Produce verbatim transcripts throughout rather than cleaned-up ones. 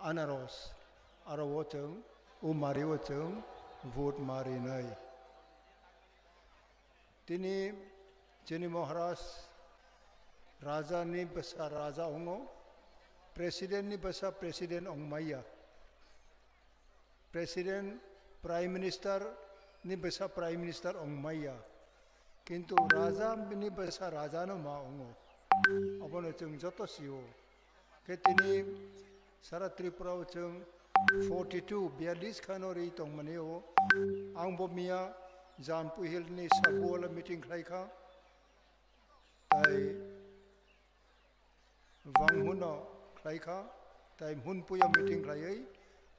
anaros, aro o chwng, o mari o chwng vote ma rinai. Tini chini Maharaj Raja ni bwsa Raja ongo, President ni bwsa President ongmaya. President, Prime Minister ni bwsa Prime Minister ongmaya. Kintu Raja ni bwsa Raja no ma ongo. Abono chwng joto sio. Khe tini sara Tripura o chwng forty two, biyalish khano ri tongmani o. Ang bo miya Jampui Hill ni Sabuwala meeting khlai kha. Tai Wanghuno khlai kha, tai Hunpuyo meeting khlaiwi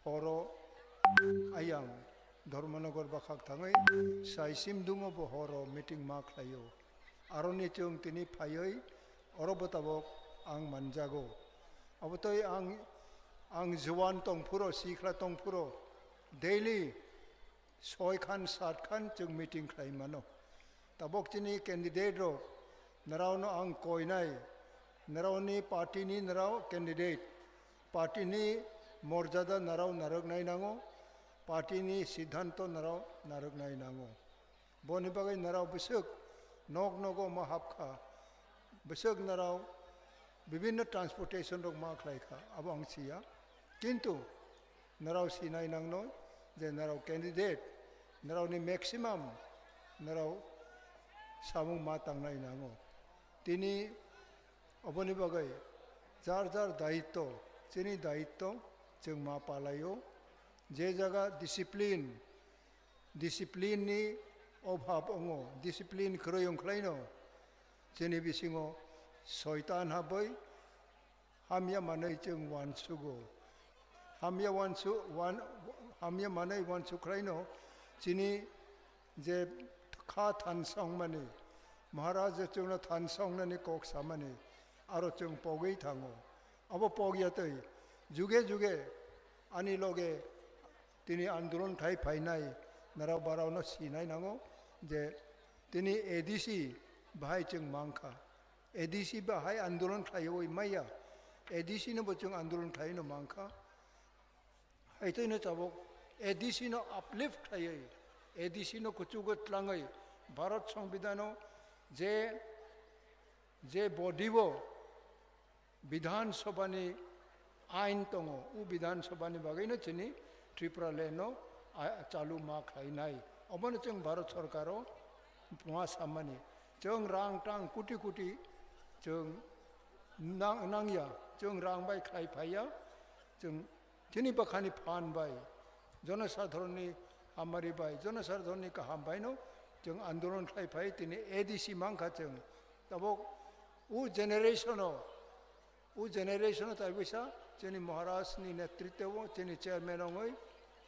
horo ayang Dharmanagar bakhak thangwi sai Simdungo bo horo meeting ma khlaio. Aroni chwng tini phaiwi oro bo tabok ang manjago. Abotwi ang, ang juan tongphuro, sikla tongphuro, daily soi khan, sat khan chwng meeting khlai mano. Tabok chini candidate rok, nrao no ang koinai, nrao ni party ni nrao candidate, party ni morjada nrao narwknai nango, party ni siddhanto nrao narwknai nango. Boni bagwi nrao bwswk nok nogo ma hap kha, bwswk nrao bibinno transportation rok ma khlai kha, abo ang siya. Kintu nrao sinai nangno je nrao candidate, nrao ni maximum nrao samung ma tangnai nango. Tini oboni bagwi jar jar daitto, chini daitto chwng ma palaio. Je jaga discipline, discipline ni obhab ongo, discipline kwrwi ongkhlaino chini bisingo soitan habwi hamya manwi chwng uansugo. Hamya uansu-, uan-, hamya manwi uansukhlaino chini je kha thansa wngmani, Maharaj je chwngno thansa wngnani kok samani, aro chwng pogwi thango. Abo pogya twi juge juge ani loge tini andolon khai phainai nrao barao no sinai nango je tini A D C bahai chwng mankha. A D C bahai andolon khlaiwi maya. A D C no bo chwng andolon khlai no mankha. Haitwi no tabok A D C no uplift khlaiwi, A D C no kuchugo tlangwi Bharat Songbidan o je, je body o Bidhan Sabha ni ain tongo, o Bidhan Sabha ni bagwi no chini Tripura land no a-, chalu ma khlai nai. Obono chwng Bharat Sarkar o ma samani. Chwng rang tang kuti kuti chwng nang-, nangya, chwng rang bai khlai phaiya, chwng chini bwkhani phan bai, jonosadharon ni hamari bai, jonosadharon ni kaham bai no chwng andolon khlai phai, tini A D C mankha chwng. Tabok o generation o, o generation o taiboisa chini Maharaj ni netritwo o, chini chairman ongoi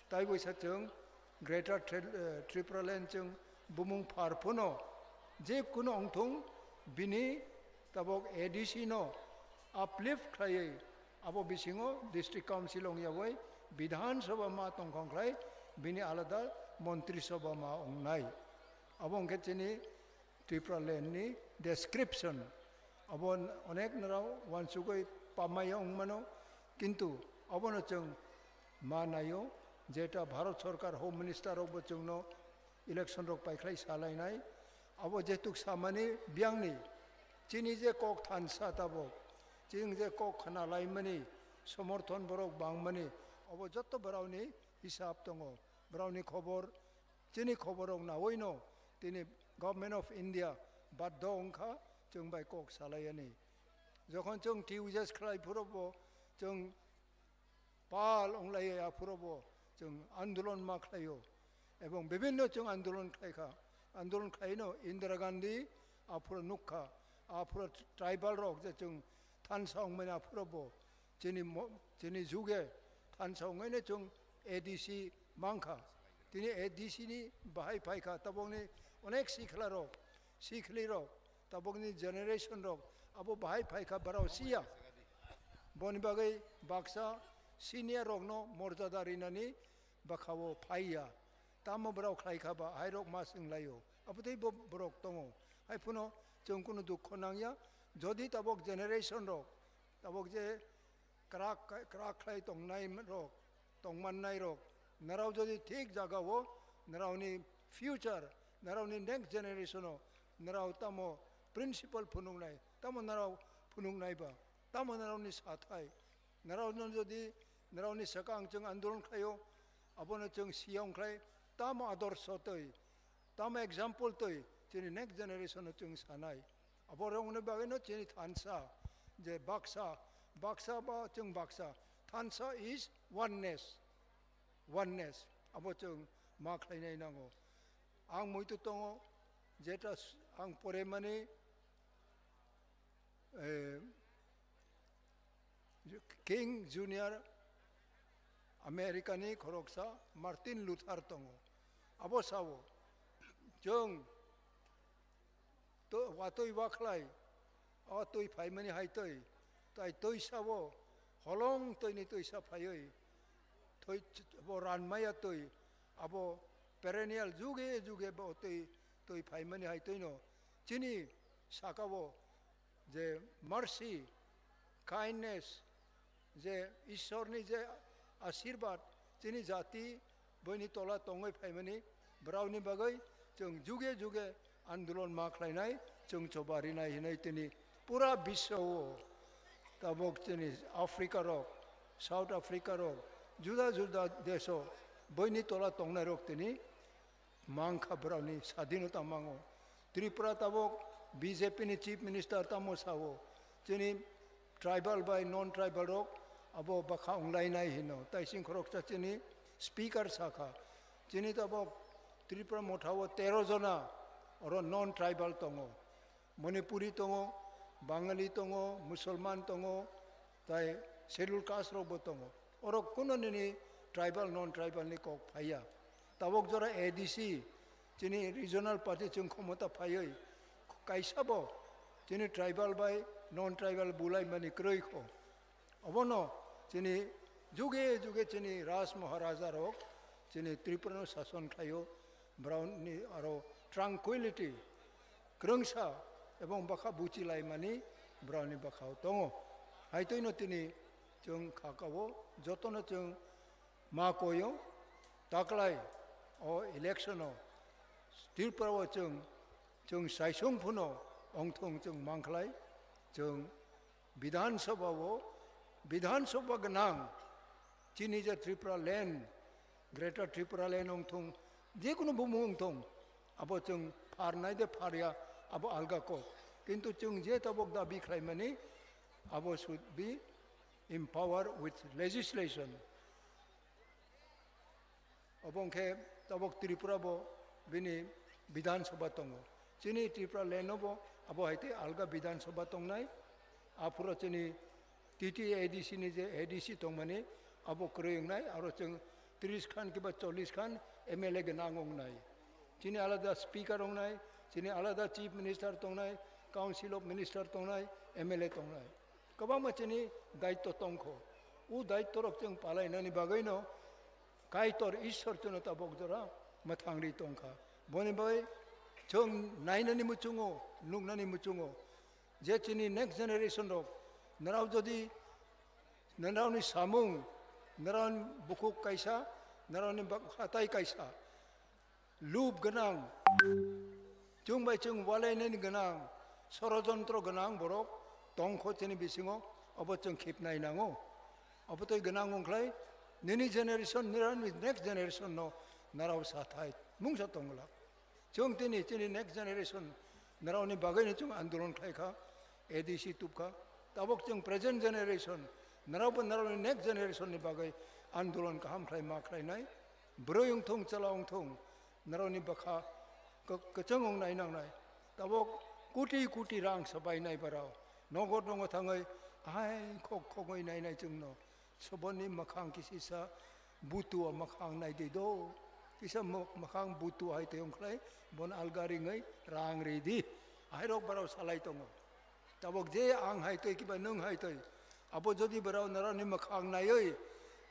taiboisa chwng Greater Tri-, eh, Tripura land chwng bumung phar phano je kuno ongthung bini tabok A D C no uplift khlaiwi abo bisingo District Council ongyawi Bidhan Sabha ma tongkhong khlai bini alada Montri Sabha ma ongnai. Abo hwnkhe chini Tripura land ni description. Abo onek nrao uansugwi pamaya wngmano, kintu abono chwng ma naio, jeta Bharat Sarkar Home Minister rokbo chwngno election rok paikhlai salainai. Abo jetuk samani biyangni chini je kok thansa tabok, chini je kok khna laimani somorthon borok bangmani, abo jotto borokni hisab tongo, borokni khobor. Chini khobor rok nawi no tini Government of India baddo wngkha chwng bai kok salaiani. Jokhon chwng T U J S khlai phuru bo chwng pal wnglai ya phuru bo chwng andolon ma khlaio. Ebong bibinno chwng andolon khlai kha. Andolon khlai no Indira Gandhi aphuru nuk kha. Aphuru tribal rok je chwng thansa wngmani aphuru bo chini mo-, chini juge thansa wngwi no chwng A D C mankha. Tini A D C ni bahai phaikha, tabokni onek sikla rok, sikli rok, tabokni generation rok abo bahai phaikha, barao siya. Boni bagwi baksa senior rokno morjada rinani bwkhao phaiya. Tamo borok khlai kha ba, hai rok ma swng laio. Abo tei bo borok tongo. Hai phano chwng kunu dukho nangya. Jodi tabok generation rok, tabok je krak, krak khlai tongnai rok, tongmannai rok, narao jodi thik jaga o, naraoni future, naraoni next generation o, narao tamo principle phunuknai, tamo narao phunuknai ba, tamo naraoni sathai, narao no jodi, naraoni sakang chwng andolon khlaio, abono chwng siyong khlai, tamo adorsho twi, tamo example twi, chini next generation o chwng sanai. Abo rokni bagwino chini thansa, je baksa, baksa ba chwng baksa, thansa is oneness, oneness. Abo chwng ma khlainai nango. Ang muitu tongo, jeta s-, ang poremani, eh, King Junior America ni khoroksa Martin Luther tongo. Abo sao, chwng to-, watwi wakhlai, o twi phaimani hai twi, tai twi sao, holong twini twisa phaiwi, twi ch-, bo ranmaya twi, abo perennial juge juge bo twi, twi phaimani hai twino. Chini sakao je mercy, kindness, je Ishorni je asirbat chini jati boini tola tongwi phaimani, borokni bagwi chwng juge juge andolon ma khlainai, chwng choba rinai hinwi tini pura biswa o tabok chini Africa rok, South Africa rok, juda juda deso boini tola tongnai rok tini mangkha borokni sadinota mango. Tripura tabok B J P ni Chief Minister tamo sao, chini tribal bai non tribal rok abo bakha wnglainai hino. Taising khoroksa chini speaker sakha, chini tabok Tripura motha o tero jona oro non tribal tongo. Manipuri tongo, Bangali tongo, Musulman tongo, tai Scheduled Caste rokbo tongo. Oro kuno nini tribal, non tribal ni kok phaiya. Tabok jora A D C, chini regional party chwng khomota phaiwi, kaisa bo chini tribal bai non tribal bulai mani kwrwi kho. Obono chini juge juge chini Raj Maharaja rok chini Tripura no sason khlaio, borokni aro tranquility, kwrwngsa ebong bakha buchilaimani borokni bakhao tongo. Haitwino tini chwng khakao jotono chwng ma koyo, taklai o election o Tripura o chwng, chwng saisung phuno ongthong chwng mangkhlai, chwng Bidhan Sabha o, Bidhan Sabha gwnang, chini je Tripura land, Greater Tripura land ongthong, jekunu bumung ongthong, abo chwng pharnai de pharya, abo alga kok. Kintu chwng je tabok dabi khlaimani, abo should be empowered with legislation. Obo wngkhe tabok Tripura bo bini Bidhan Sabha tongo. Chini Tripura land o bo abo hai tei alga Bidhan Sabha tongnai. Aphuru chini T T A D C ni je A D C tongmani abo kwrwi wngnai, aro chwng tris khan kiba chollish khan M L A gwnang wngnai. Chini alada speaker wngnai, chini alada chief minister tongnai, council of minister tongnai, M L A tongnai. Kwbangma chini daityo tongkho. O daityo rok chwng palainani bagwino Kaitor Ishwar chwngno tabok jora mwthangri tongkha. Boni bai chwng nainani muchungo, nuknani muchungo, je chini next generation rok, nrao jodi nrao ni samung, nrao ni bukhuk kaisa, nrao ni bak-, hatai kaisa, lub gwnang, chwng bai chwng walainani gwnang, sorojontro gwnang borok tongkho chini bisingo, obo chwng khipnai nango. Obo tei gwnang wngkhlai nini generation, nini next generation no narao sathai mungsa tongla. Chwng tini chini next generation narao ni bagwi ni chwng andolon khlai kha, A D C tubkha. Tabok chwng present generation, narao bo narao ni next generation ni bagwi andolon kaham khlai ma khlai nai. Bwrwi wngthung, chwla wngthung, narao ni bwkha kwk-, kwchwng wng nai nang nai. Tabok koti koti rang swbai nai barao. Nogo nogo thangwi hai khok khogwi nai nai chwngno. Soboni mwkhang kisisa butua mwkhang nai di do. Kisa mw-, mwkhang butua hai tei wngkhlai bon alga ringwi rang ri di. Hai rok barao salai tongo. Tabok je ang hai tei kiba nwng hai tei. Abo jodi barao narao ni mwkhang naiwi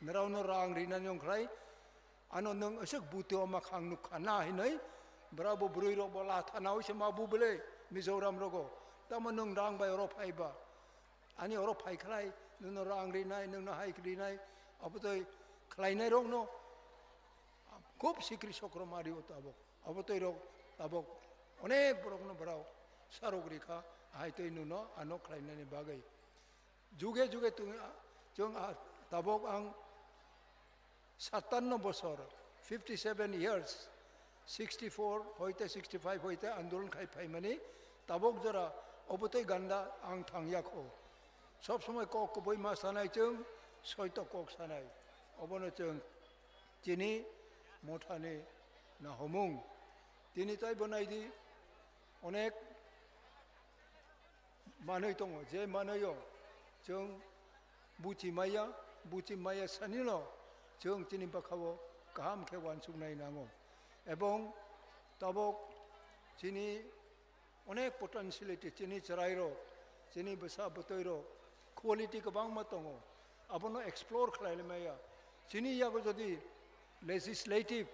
narao no rang rinani wngkhlai, ano nwng aswk buti o mwkhang nukha na hinwi, bwrabo bwrwi rok bo latha nawi se ma bu bwle Mizoram rogo. Tamo nwng rang bai oro phai ba? Ani oro phai khlai, Nwngno rang rinai, nwngno hai rinai, abotoi khlainairokno khub sikri sokro mario tabok. Abotoi rok tabok onek borokno borok sarok rikha, hai tei nwngno ano khlainani bagwi. Juge juge tong-, chwng a, tabok ang satanno bosor, fifty seven years, sixty four hoite sixty five hoite andolon khai phaimani, tabok jora obotoi ganda ang thangya kho. Sob somoi kok kubui ma sanai chwng, soito kok sanai. Obono chwng chini mothani nahomung. Tini taibo naidi onek manwi tongo, je manwio chwng buchi maya, buchi maya sanino chwng chini bwkhao kaham khe uansuknai nango. Ebong tabok chini onek potentiality, chini chwrairok, chini bwsa bwtwirok quality kwbangma tongo, abono explore khlai maya. Chini yago jodi legislative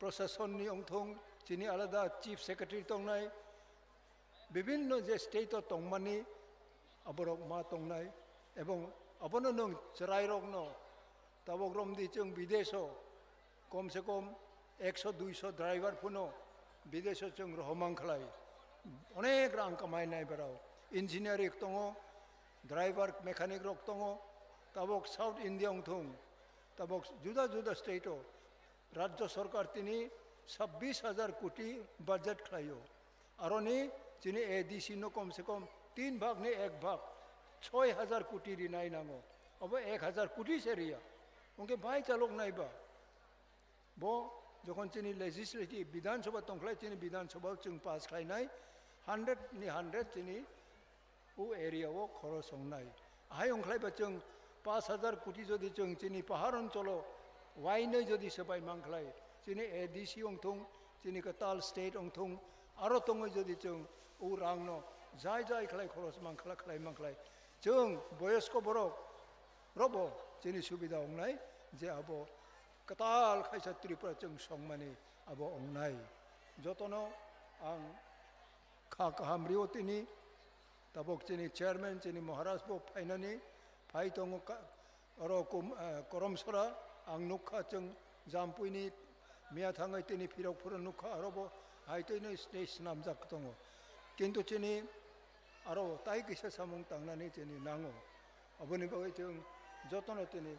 Prasasonni wngthung, chini alada chief secretary tongnai, bibinno je state o tongmani aborok ma tongnai, ebong abono nwng chwrairokno tabok romdi chwng bideso kom se kom ekso duiso driver phano bideso chwng rohomang khlai, onek rang kamainai borok, engineering tongo, driver mechanic rok tongo, tabok South India wngthung, tabok juda juda state o Rajya Sarkar tini sabbish hajar koti budget khlaio. Aroni chini A D C no kom se kom tin bhag ni ek bhag, choi hajar koti rinai nango. Abo ek hajar koti se riya. Ongke bai chalok nai ba. Bo jokhon chini legislative Bidhan Sabha tongkhlai, chini Bidhan Sabha chwng pass khlainai, hundred ni hundred chini o area o khoros wngnai. Ahai wngkhlai ba chwng pash hajar koti jodi chwng chini pahar oncholo wainwi jodi swbai mankhlai, chini A D C wngthung, chini kwtal state wngthung, aro tongwi jodi chwng o rangno jai jai khlai khoros mankhlai, khlai mankhlai, chwng boyosko borok robo chini subida wngnai je abo kwtal khaisa Tripura chwng songmani abo wngnai. Jotono ang kha kaham rio tini. Tabok chini chairman, chini Maharaj bo phainani phai tongo ka-, oro kum-, eh, Koromsora, ang nukha chwng Jampuini miya thangwi tini phirok phuru nukha, aro bo hai twi no stage swnamjak tongo. Kintu chini aro tai kisa samung tangnani chini nango. Aboni bagwi chwng jotono tini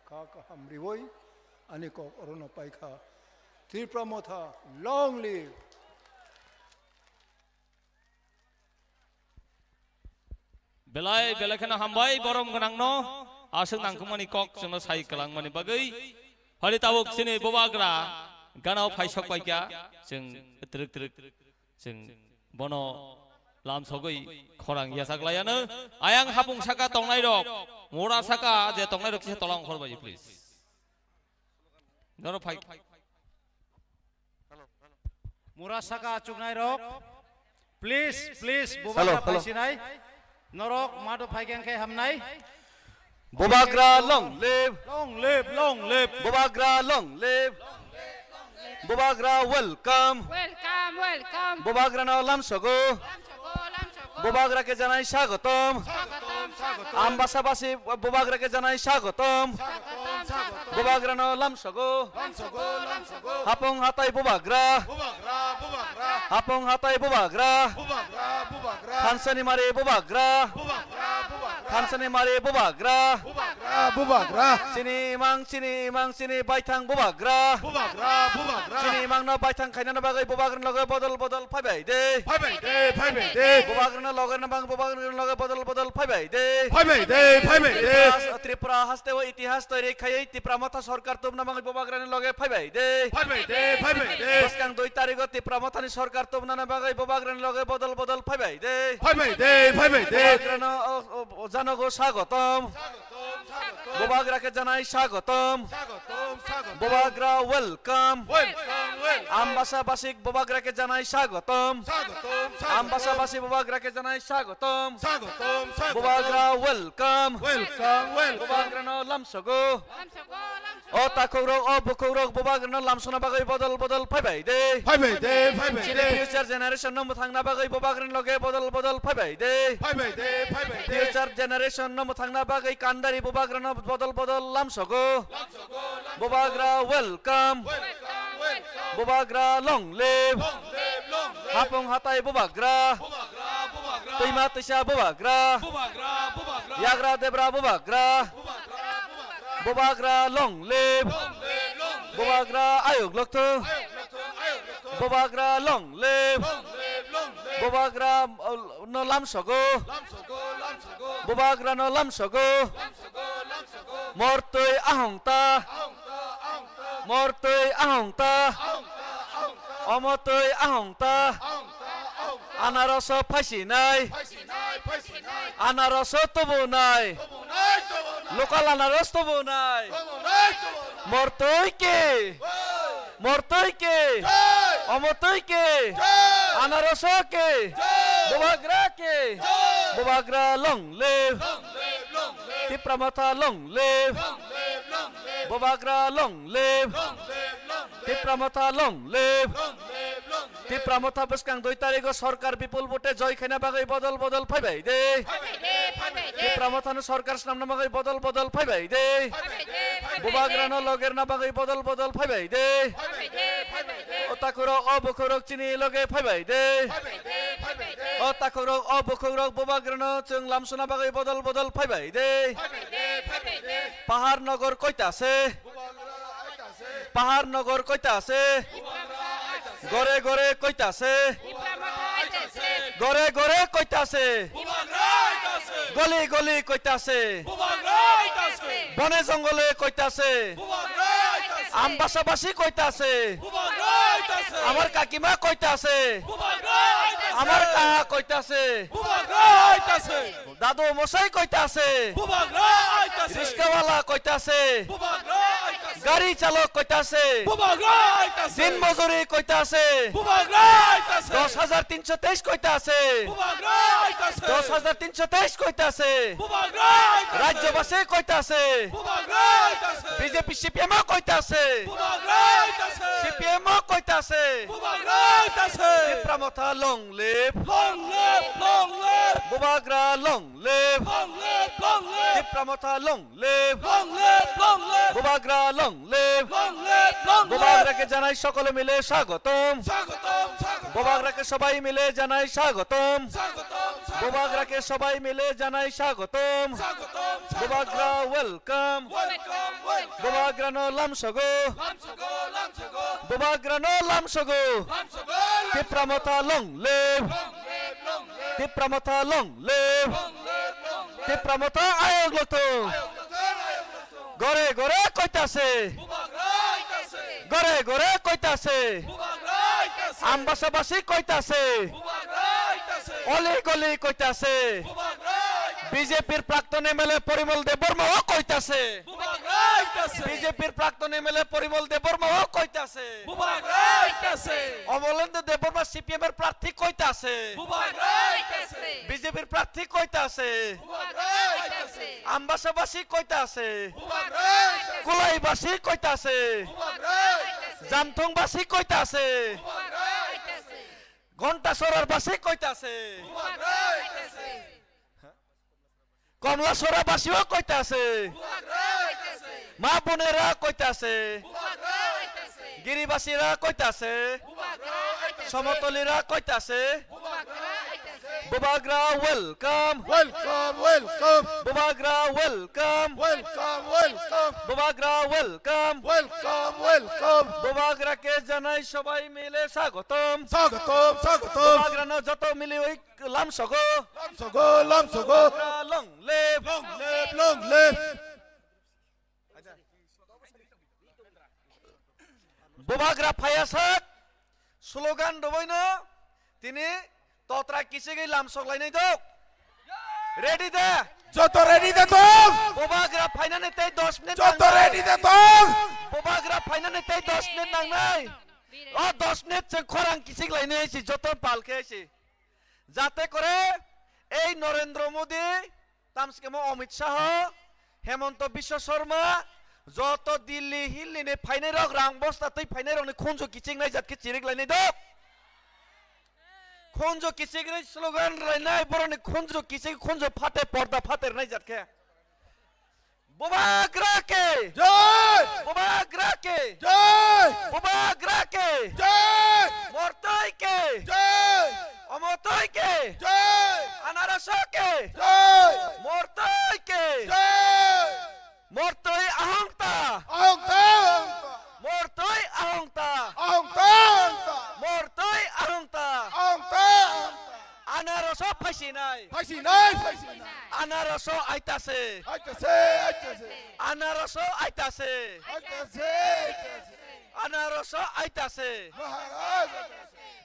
kha kaham riwi ani kok orono paikha. Tripura Motha, long live! Belai, belai kheno hambai, borom gwnangno aswk nangkukmani kok chwngno sai kwlangmani bagwi. Phali tabuk chini bubagra ganao phaisok paikha, chwng twrwk twrwk chwng bono lamsogwi khorang yachak laiano. Ayang hapung saka tongnairok, mura saka je tongnairok kisa tola ongkhor bai, please. Norok phai. Mura saka achuknai rok. Please, please, bubagra phaisinai. Norok mado phaikhe hamnai. Bubagra long live. Long live, long live. Bubagra long live. Bubagra welcome. Welcome, welcome. Bubagra no lamsogo. Lamsogo, lamsogo. Bubagra ke janai swagotom. Swagotom, swagotom. Ambasa basi bubagra ke janai swagotom. Swagotom, swagotom. Bubagra no lamsogo. Lamsogo, lamsogo. Hapung hatai bubagra. Bubagra, bubagra. Hapung hatai bubagra. Bubagra, bubagra. Thansani mari bubagra. Bubagra, bubagra. Thansani mari bubagra. Bubagra, bubagra. Chini imang, chini imang, chini baithang bubagra. Bubagra, bubagra. Chini imang no baithang khaina no bagwi bubagra loge bodol bodol phaibai de. Phaibai de, phaibai de. Bubagra no loge no bang bubagra loge bodol bodol phaibai de. Phaibai de, phaibai de. Tripura has-, Tripura haste o itihas toiri khaiwi Tipra Motha sorkar tubna bang bubagra ni loge phaibai de. Phaibai de, phaibai de. Bwskang dui tarikh o Tipra Motha ni sorkar tubna bagwi bubagra ni loge bodol bodol phaibai de. Phaibai de, phaibai de. Bubagra no o, o, o janogo swagotom. Swagotom, swagotom. Bubagra ke janai swagotom. Swagotom, swagotom. Bubagra welcome. Welcome, welcome. Ambasa basik bubagra ke janai swagotom. Swagotom, swagotom. Ambasa basik bubagra ke janai swagotom. Swagotom, swagotom. Bubagra welcome. Welcome, welcome. Bubagra no lamsogo. Lamsogo, lamsogo. O takhukrok, o bukhukrok, bubagrano lamsona bagwi bodol bodol phaibai de. Phaibai de, phaibai de. Chini future generation no mwthangna bagwi bubagrani loge bodol bodol phaibai de. Phaibai de, phaibai de. Future generation no mwthangna bagwi kandari bubagrano bodol bodol lamsogo. Bubagra welcome. Welcome, welcome. Bubagra long live. Long live, long live. Hapung hatai bubagra. Bubagra, bubagra. Twima twisa bubagra. Bubagra, bubagra. Yagra debra bubagra. Bubagra, bubagra. Bubagra long live. Long live, long live. Bubagra ayuk lokthung. Ayuk lokthung, ayuk lokthung. Bubagra long live. Long live, long live. Bubagra, uh, no lamsogo. Lamsogo, lamsogo. Bubagra no lamsogo. Lamsogo, lamsogo. Mortwi ahongta. Ahongta, ahongta. Mortwi ahongta. Ahongta, ahongta. Omotwi ahongta. Ahongta, ahongta. Anaroso phaisinai. Phaisinai, phaisinai. Anaroso tubunai. Tubunai, tubunai. Local anaros tubunai. Tubunai, tubunai. Mortwi ki. Oi. Mortwi ki. Jai. Omotwi ki. Jai. Anaroso ki. Jai. Bubagra ki. Jai. Bubagra long live. Long live, long live. Tipra Motha long live. Long live, long live. Bubagra long live. Long live, long live. Tipra Motha long live. Long live, long live. Tipra Motha bwskang dui tarigo sorkar bipul vote joy khaina bagwi bodol bodol phaibai de. Phaibai de, phaibai de. Tipra Mothano sorkar swnamna bagwi bodol bodol phaibai de. Phaibai de, phaibai de. Bubagrano logerna bagwi bodol bodol phaibai de. Phaibai de, phaibai de. O takhukrok, o bukhukrok chini loge phaibai de. Phaibai de, phaibai de. O takhukrok, o bukhukrok bubagrano chwng lamsona bagwi bodol bodol phaibai de. Phaibai de, phaibai de. Pahar nogor koita se. Pahar nogor koita se. Gore gore koita se. Gore gore koita se. Goli goli koita se. Bone jongole koita se. Ambasa basi koita se. Amar kakima koita se. Amar kaha koita se. Dadu mosai koita se. Bubagra aita se. Riskawala koita se. Bubagra aita se. Gari chalok koita se. Bubagra aita se. Din mojuri koita se. Bubagra aita se. Dos hajar tinso teis koita se. Bubagra aita se. Dos hajar tinso teis koita se. Bubagra aita se. Rajyobasi koita se. Bubagra aita se. B J P C P M o koita se. Bubagra aita se. C P M o koita se. Bubagra aita se. Tipra Motha long live. Long live, long live. Bubagra long live. Long live, long live. Tipra Motha long live. Long live, long live. Bubagra long live. Long live, long live. Bubagra ke janai sokole mile swagotom. Swagotom, swagotom. Bubagra ke sobai mile janai swagotom. Swagotom, swagotom. Bubagra ke sobai mile janai swagotom. Swagotom, swagotom. Bubagra welcome. Welcome, welcome. Bubagra no lamsogo. Lamsogo, lamsogo. Bubagra no lamsogo. Lamsogo, lamsogo. Tipra Motha long live. Long live, long live. Tipra Motha long live. Long live, long live. Tipra Motha ayok lokthung. Ayok lokthung, ayok lokthung. Gore gore koita se. Bubagra aita se. Gore gore koita se. Bubagra aita se. Ambasa basi koita se. Bubagra aita se. Oli goli koita se. Bubagra aita se. B J P r prakton M L A Porimol Debbarma o koita se. Bubagra aita se. B J P r prakton M L A Porimol Debbarma o koita se. Bubagra aita se. Omolendra Debbarma C P M er prarthi koita se. Bubagra aita se. B J P er prarthi koita se. Bubagra aita se. Ambasa basi koita se. Bubagra aita se. Kulai basi koita se. Bubagra aita se. Jamthong basi koita se. Bubagra aita se. Ghonta Sorar basi koita se. Bubagra aita se. Komla Sora basio koita se. Bubagra aita se. Ma Bunera koita se. Bubagra aita se. Giribasira koita se. Bubagra aita se. Somotolira koita se. Bubagra aita se. Bubagra welcome. Welcome, welcome. Bubagra welcome. Welcome, welcome. Bubagra welcome. Welcome, welcome. Bubagra ke janai sobai mile swagotom. Swagotom, swagotom. Bubagra no joto mili oi lamsogo. Lamsogo, lamsogo. Bubagra long live. Long live, long live. Bubagra phaiya sak slogan rwbaino tini totra kichigwi lamsok lainai dok. Ready da? Joto ready da tong? Bubagra phainani tei dos minute nangnai. Joto ready da tong? Bubagra phainani tei dos minute nangnai. O dos minute chwng khorang kichik lainai si joto pal khe si. Jate kore ei Narendra Modi, tamskemo Amit Shah, Hemanta Biswa Sarma, Joto Delhi Hilli ni phainai rok rang bosta twi phainai rok ni khunju kiching nai jat khe chirik lainai do. Khunju kiching ni slogan lainai borok ni khunju kiching khunju phate porda phate rwnai jat khe. Bubagra ke! Jai! Bubagra ke! Jai! Bubagra ke! Jai! Mortoi ke! Jai! Omotoi ke! Jai! Anaraso ke! Jai! Mortoi ke! Jai! Mortoi ahongta! Ahongta! Ahongta! Mortoi ahongta! Ahongta! Ahongta! Mortoi ahongta! Ahongta! Ahongta! Anaraso phaisinai! Phaisinai! Phaisinai! Anaraso aitase! Aitase! Aitase! Anaraso aitase! Aitase! Aitase! Anaraso aitase! Maharaj aitase!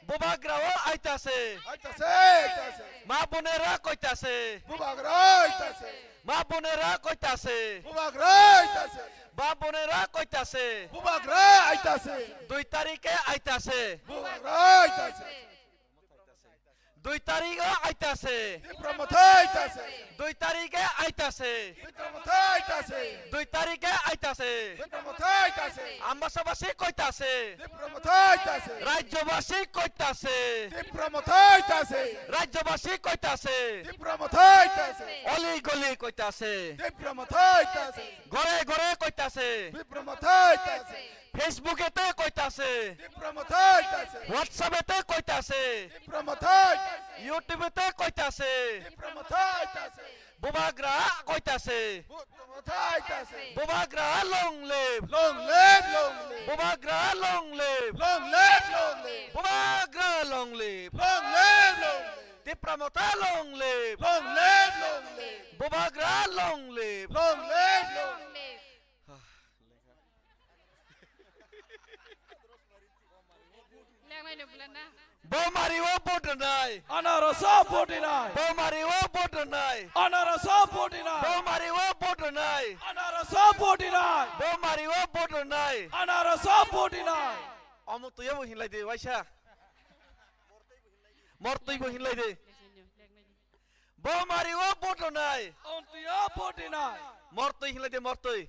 Bubagrao aitase! Aitase! Aitase! Ma bonera koitase! Bubagra aitase! Ma bonera koitase! Bubagra aitase! Ma bonera koitase! Bubagra aitase! Dui tarike aitase! Bubagra aitase! Dui tarike aitase! Tipra Motha aitase! Dui tarike aitase! Tipra Motha aitase! Dui tarike aitase! Tipra Motha aitase! Ambasabasi koitase! Tipra Motha aitase! Rajyabasi koitase! Tipra Motha aitase! Rajyabasi koitase! Tipra Motha aitase! Oli goli koitase! Tipra Motha aitase! Gore gore koitase! Tipra Motha aitase! Facebook ete koitase! Tipra Motha aitase! WhatsApp ete koitase! Tipra Motha aitase! YouTube ete koitase! Tipra Motha aitase! Bubagra koitase! Tipra Motha aitase! Bubagra long live! Long live, long live! Bubagra long live! Long live, long live! Bubagra long live! Long live, long live! Tipra Motha long live! Long live, long live! Bubagra long live! Long live, long live! Bo mari o vote rwnai. Anarasa vote rwnai. Bo mari o vote rwnai. Anarasa vote rwnai. Bo mari o vote rwnai. Anarasa vote rwnai. Bo mari o vote rwnai. Anarasa vote rwnai. Omo tuya bo hinlai de waisa. Mortwi bo hinlai de. Bo mari o vote rwnai. Omo tuya vote rwnai. Mortwi hinlai de mortwi.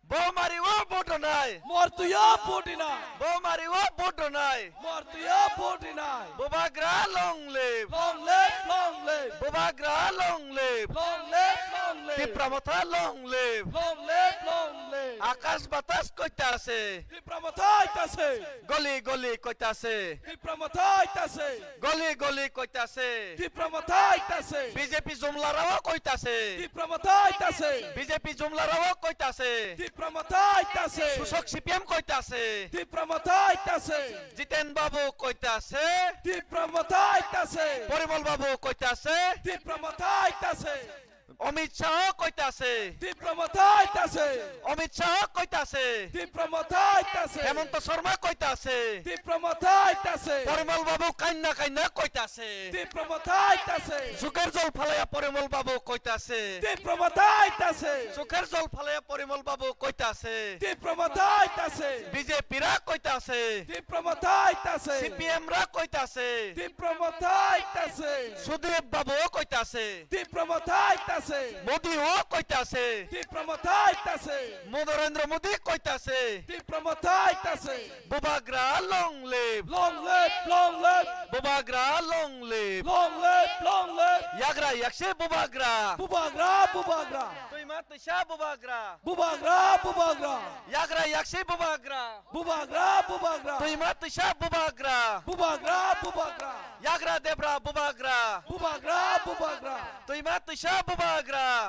Bo mari o vote rwnai. Mortwi o vote rwnai. Bo mari o vote rwnai. Mortwi o vote rwnai. Bubagra long live. Long live, long live. Bubagra long live. Long live, long live. Tipra Motha long live. Long live, long live. Akash batas koita ase. Tipra Motha aita ase. Goli goli koita ase. Tipra Motha aita ase. Goli goli koita ase. Tipra Motha aita ase. B J P jumla rao koita ase. Tipra Motha aita ase. B J P jumla rao koita ase. Tipra Motha aita ase. Susok C P M koita ase. Tipra Motha aita ase. Jiten Babu koita ase. Tipra Motha aita ase. Porimol Babu koita ase. Tipra Motha aita ase. Amit Shah koita ase. Tipra Motha aita ase. Amit Shah koita ase. Tipra Motha aita ase. Hemanta Sharma koita ase. Tipra Motha aita ase. Porimol Babu kainna kainna koita ase. Tipra Motha aita ase. Suker jol phalaya Porimol Babu koita ase. Tipra Motha aita ase. Suker jol phalaya Porimol Babu koita ase. Tipra Motha aita ase. B J P ra koita ase. Tipra Motha aita ase. C P M ra koita ase. Tipra Motha aita ase. Sudip Babu o koita ase. Tipra Motha aita ase. Modi o koita ase. Tipra Motha aita ase. Narendra Modi koita ase. Tipra Motha aita ase. Bubagra long live. Long live, long live. Bubagra long live. Long live, long live. Yagra yaksi Bubagra. Bubagra, Bubagra. Twima twisa Bubagra. Bubagra, Bubagra. Yagra yaksi Bubagra. Bubagra, Bubagra. Twima twisa Bubagra. Bubagra, Bubagra. Yagra debra Bubagra. Bubagra, Bubagra. Twima twisa Bubagra.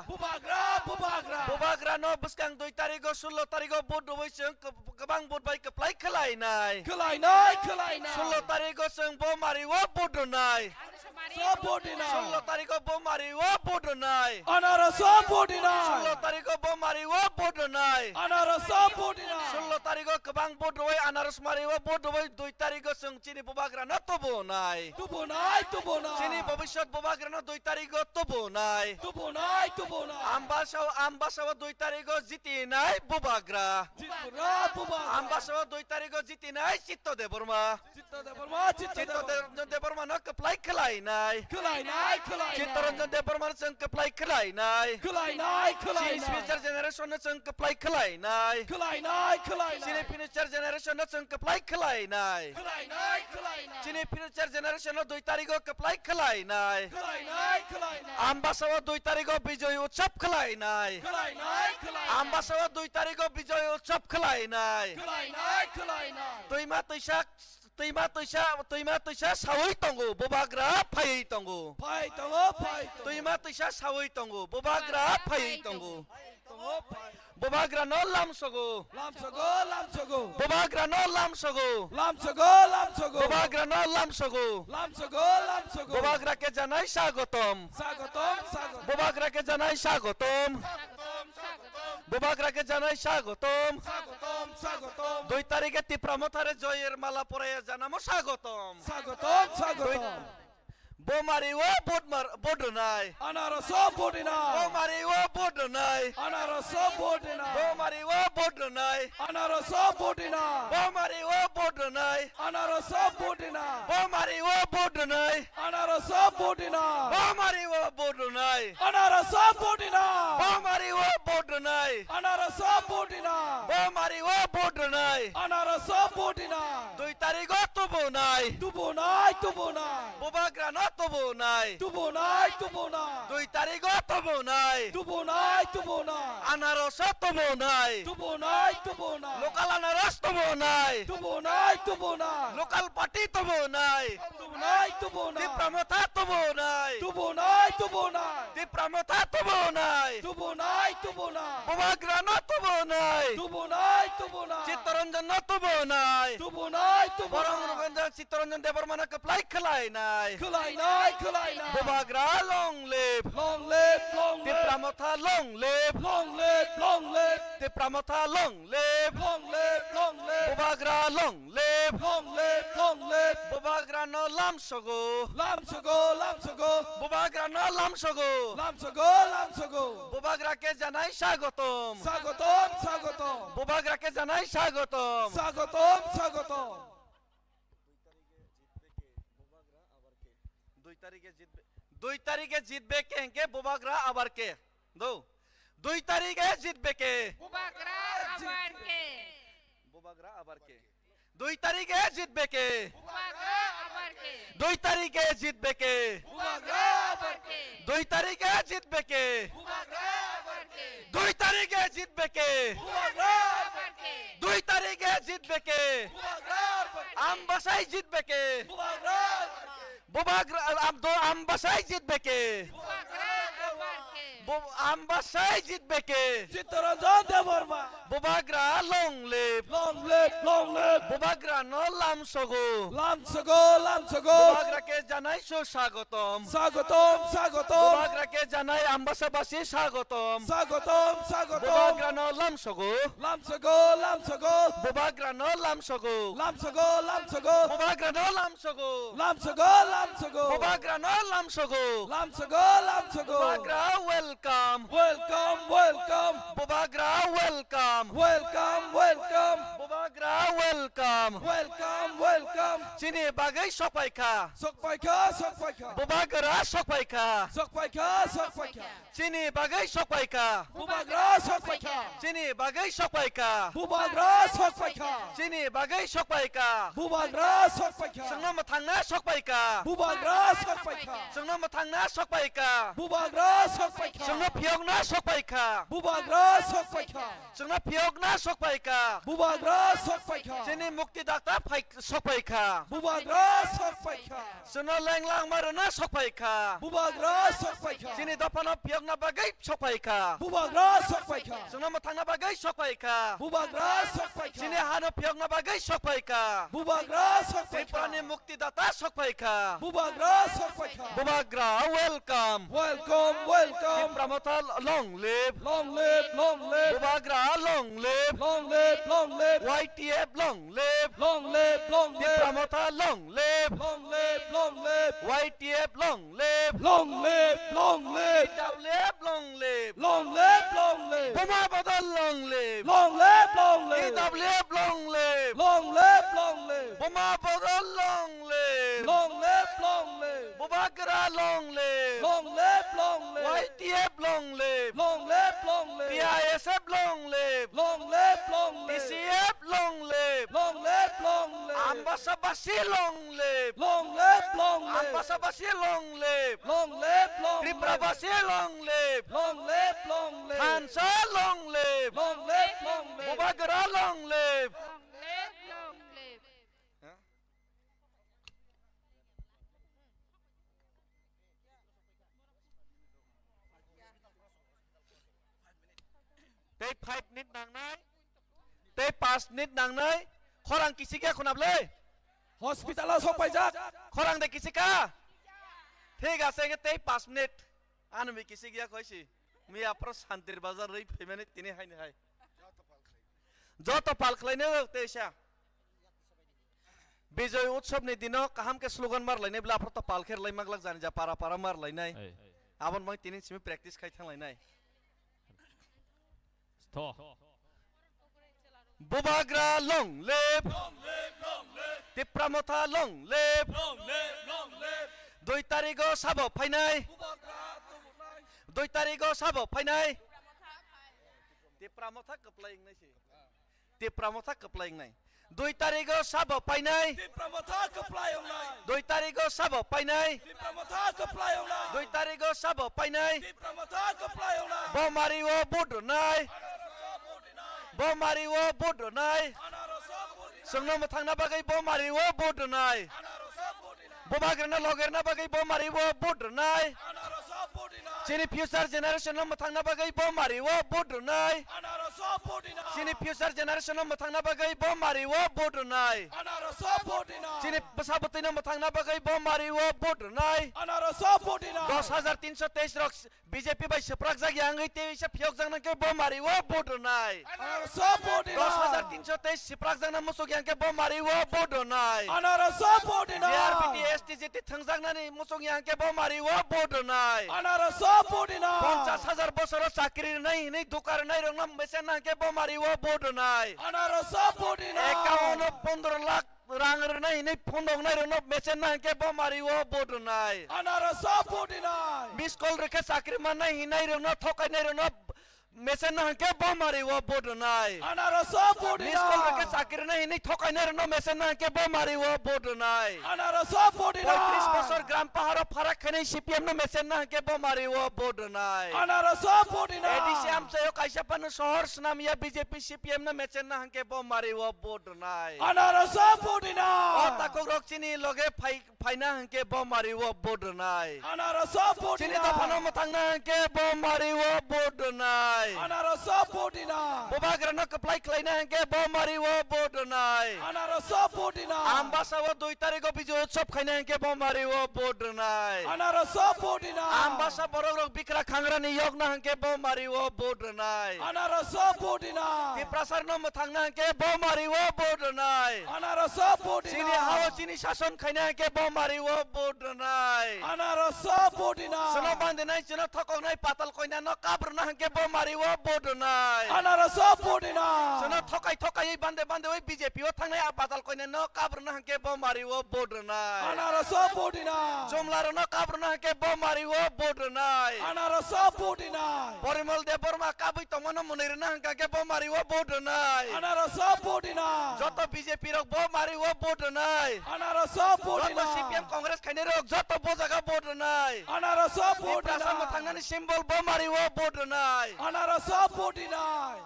Bubagra, Bubagra. Bubagra no bwskang dui tarigo, sullo tarigo vote rwui chwng kwb-, kwbang vote bai kwplai khwlainai. Khwlainai, khwlainai. Sullo tarigo chwng bo mari o vote rwnai. So vote rwnai. Sullo tarigo bo mari o vote rwnai. Anarasa vote rwnai. Sullo tarigo bo mari o vote rwnai. Anarasa vote rwnai. Sullo tarigo kwbang vote rwui anaras mari o vote rwui dui tarigo chwng chini Bubagra no tubunai. Tubunai, tubunai. Chini bobiswt Bubagra no dui tarigo tubunai. Tubunai, tubunai. Ambasa o, Ambasa o dui tarigo jitinai Bubagra. Jitinai Bubagra. Ambasa o dui tarigo jitinai Chitto Debbarma. Chitto Debbarma, Chitto Chitto Debbarma. De-, Debbarma no kwplai khwlainai. Khwlainai, khwlainai. Chittaranjan Debbarma no chwng kwplai khwlainai. Khwlainai, khwlainai. Chini future generation no chwng kwplai khwlainai. Khwlainai, khwlainai. Chini future generation no chwng kwplai khwlainai. Khwlainai, khwlainai. Chini future generation no dui tarikh o kwplai khwlainai. Khwlainai, khwlainai. Ambasa o dui tarikh o Bijoy Utsav khwlainai. Khwlainai, khwlainai. Ambasa o dui tarikh o Bijoy Utsav khwlainai. Khwlainai, khwlainai. Twima twisa, twima twisa, twima twisa sawi tongo, bubagra phaiwi tongo. Phai tongo, phai tongo. Twima twisa sawi tongo, bubagra phaiwi tongo. Phai tongo, phai. Bubagra no lamsogo. Lamsogo, lamsogo. Bubagra no lamsogo. Lamsogo, lamsogo. Bubagra no lamsogo. Lamsogo, lamsogo. Bubagra ke janai swagotom. Swagotom, swagotom. Bubagra ke janai swagotom. Swagotom, swagotom. Bubagra ke janai swagotom. Swagotom, swagotom. Dui tarikhe Tipra Motha re joyer mala poraiya janamo swagotom. Swagotom, swagotom. Dui, Bomari o vote mar, vote rwnai. Anaros o vote rwnai. Bomari o vote rwnai. Anaros o vote rwnai. Bomari o vote rwnai. Anaros o vote rwnai. Bomari o vote rwnai. Anaros o vote rwnai. Bomari o vote rwnai. Anaros o vote rwnai. Bomari o vote rwnai. Anaros o vote rwnai. Bomari o vote rwnai. Anaros o vote rwnai. Bomari o vote rwnai. Anaros o vote rwnai. Dui tarikh o tubunai. Tubunai, tubunai. Bubagra no tubunai. Tubunai, tubunai. Dui tarikh o tubunai. Tubunai, tubunai. Anaros o tubunai. Tubunai, tubunai. Local anaros tubunai. Tubunai, tubunai. Local party tubunai. Tubunai, tubunai. Tipra Motha tubunai. Tubunai, tubunai. Tipra Motha tubunai. Tubunai, tubunai. Bubagra no tubunai. Tubunai, tubunai. Chittaranjan no tubunai. Tubunai, tubunai. Borok rok Chittaranjan Debbarma no kwplai khwlainai. Khwlainai, khwlainai. Bubagra long live. Long live, long live. Tipra Motha long live. Long live, long live. Tipra Motha long live. Long live, long live. Bubagra long live. Long live, long live. Bubagra no lamsogo. Lamsogo, lamsogo. Bubagra no lamsogo. Lamsogo, lamsogo. Bubagra ke janai swagotom. Swagotom, swagotom. Bubagra ke janai swagotom. Swagotom, swagotom. Dui tarikhe jitbe, dui tarikhe jitbe ke hwnkhe Bubagra abar ke. Do. Dui tarikhe jitbe ke. Bubagra abar ke. Bubagra abar ke. Dui tarikhe jitbe ke. Bubagra abar ke. Dui tarikhe jitbe ke. Bubagra abar ke. Dui tarikhe jitbe ke. Bubagra abar ke. Dui tarikhe jitbe ke. Bubagra abar ke. Dui tarikhe jitbe ke. Bubagra abar ke. Ambasai jitbe ke. Bubagra abar ke. Bubagra, am, do, ambasai jitbe ke. Bubagra abar ke. Bo, ambasai jitbe ke. Chittaranjan Debbarma. Bubagra long live. Long live, long live. Bubagra no lamsogo. Lamsogo, lamsogo. Bubagra ke janai so swagotom. Swagotom, swagotom. Bubagra ke janai ambasa basi swagotom. Swagotom, swagotom. Bubagra no lamsogo. Lamsogo, lamsogo. Bubagra no lamsogo. Lamsogo, lamsogo. Bubagra no lamsogo. Lamsogo, lamsogo. Bubagra no lamsogo. Lamsogo, lamsogo. Bubagra welcome. Welcome, welcome. Bubagra welcome. Welcome, welcome. Bubagra welcome. Welcome, welcome. Chini bagwi sokpaikha. Sokpaikha, sokpaikha. Bubagra sokpaikha. Sokpaikha, sokpaikha. Chini bagwi sokpaikha. Bubagra sokpaikha. Chini bagwi sokpaikha. Bubagra sokpaikha. Chini bagwi sokpaikha. Bubagra sokpaikha. Chwngno mwthangna sokpaikha. Bubagra sokpaikha. Chwngno mwthangna sokpaikha. Bubagra sokpaikha. Chwngno phiyokna sokpaikha. Bubagra sokpaikha. Chwngno phiyokna sokpaikha. Bubagra sokpaikha. Chini muktidakta phai, sokpaikha. Bubagra sokpaikha. Chwngno lenglangma rwna sokpaikha. Bubagra sokpaikha. Chini dophano phiyokna bagwi sokpaikha. Bubagra sokpaikha. Chwngno mwthangna bagwi sokpaikha. Bubagra sokpaikha. Chini hano phiyokna bagwi sokpaikha. Bubagra sokpaikha. Triprani muktidata sokpaikha. Bubagra sokpaikha. Bubagra welcome. Welcome, welcome. Tipra Motha long live. Long live, long live. Bubagra long live. Long live, long live. Y T F long live. Long live, long live. Tipra Motha long live. Long live, long live. Y T F long live. Long live, long live. T W F long live. Long live, long live. Buma Bodol long live. Long live, long live. T W F long live. Long live, long live. Buma Bodol long live. Long live, long Long live. Bubagra long live. Long live, long live. Y T F long live. Long live, long live. T I S F long live. Long live, long live. T C F long live. Long live, long live. Ambasabasi long live. Long live, long live. Ambasabasi long live. Long live, long live. Triprabasi long live. Long live, long live. Thansa long live. Long live, long live. Bubagra long live. Long live, long live. Tei five minute nangnai, tei panch minute nangnai, khorang kisik ya khunap le? Hospital o sok paijak. Khorang de kisik ka? Thik ase, hingke tei panch minute. Ano mi kisik ya koi si. Mi apro Santir Bazar rwi phaimani tini haini hai. Joto pal khlainai o teisa. Bijoy Utsav ni dino kaham khe slogan mar lainai bwla aphuru to pal khe rwlai maglak jani ja para para mar lainai. Hey. Aboni bagwi tini simi practice khai thang lainai. Stop. Bubagra long live. Long live, long live. Tipra Motha long live. Long live, long live. Dui tarigo sabo phainai. Bubagra tubunai. Dui tarigo sabo phainai. Tipra Motha kwplai wngnai se. Tipra Motha kwplai wngnai. Dui tarigo sabo painai. Tipra Motha kwplai wngnai. Dui tarigo sabo painai. Tipra Motha kwplai wngnai. Dui tarigo sabo painai. Tipra Motha kwplai wngnai. Bo mari o vote rwnai. Bo mari o vote rwnai. Chwngno mwthangna bagwi bo mari o vote rwnai. Bubagrano logerna bagwi bo mari o vote rwnai. Chini future generation no mwthangna bagwi bo mari o vote rwnai. Chini future generation no mwthangna bagwi bo mari o vote rwnai. Chini bwsa bwtwi no mwthangna bagwi bo mari o vote rwnai. Dos hajar tinso teis rok B J P bai swprakjak ya wngwi tei wngsa phiyokjak nang khe bo mari o vote rwnai. Dos hajar tinso teis swprakjakna muchuk ya wngkhe bo mari o vote rwnai. J R B T S T J T thwngjaknani muchuk ya wngkhe bo mari o vote rwnai. Ponchas hajar bosoro chakri rwnai hinwi duka rwnai rokno mesen nang khe bo mari o vote rwnai. Account o pondro lakh rang rwnai hinwi phone rok nai rokno mesen na hwnkhe bo mari o vote rwnai. Anarso vote rwnai. Miss call rwkhe chakri mannai hinai rokno thokainai rokno mesen na hwnkhe bo mari o vote rwnai. Anarso vote rwnai. Miss call rwkhe chakri nai hinwi thokainai rokno mesen na hwnkhe bo mari o vote rwnai. Anarso vote rwnai. Poitris bosor gram paharo pharak khainai C P M no mesen na hwnkhe bo mari o vote rwnai. Anarso vote rwnai. A D C amchaio kaisa phano sohor swnam ya B J P C P M no mesen na hwnkhe bo mari o vote rwnai. Anarso vote rwnai. O takhuk rok chini loge phai, phaina hwnkhe bo mari o vote rwnai. Anarso vote rwnai. Chini dophano mwthangna hwnkhe bo mari o vote rwnai. Anarso vote rwnai. Bubagrano kwplai khlaina hwnkhe bo mari o vote rwnai. Anarso vote rwnai. Ambasa o dui tarikh o Bijoy Utsav khaina hwnkhe bo mari o vote rwnai. Anarso vote rwnai. Ambasa borok rok bikra khangrani yokna hwnkhe bo mari o vote rwnai. Anarso vote rwnai. Tiprasarno mwthangna hwnkhe bo mari o vote rwnai. Anarso vote rwnai. Chini hao chini sason khaina hwnkhe bo mari o vote rwnai. Anarso vote rwnai. Chwno bandinai, chwno thokoknai, patal koinano kabrwna hwnkhe bo mari o vote rwnai. Anarso vote rwnai. Chwno thokai thokai bande bande oi B J P o thangnai a patal koinano kabrwna hwnkhe bo mari o vote rwnai. Anarso vote rwnai. Chumlarano kabrwna hwnkhe bo mari o vote rwnai. Anarso vote rwnai. Porimol Debbarma kabwi tongmano mwnwi rwna hwnkha khe bo mari o vote rwnai. Anarso vote rwnai. Joto B J P rok bo mari o vote rwnai. Anarso vote rwnai. Joto C P M Congress khainai rok joto bo jaga vote rwnai. Anarso vote rwnai. Tiprasa mwthangnani symbol bo mari o vote rwnai. Anarso vote rwnai.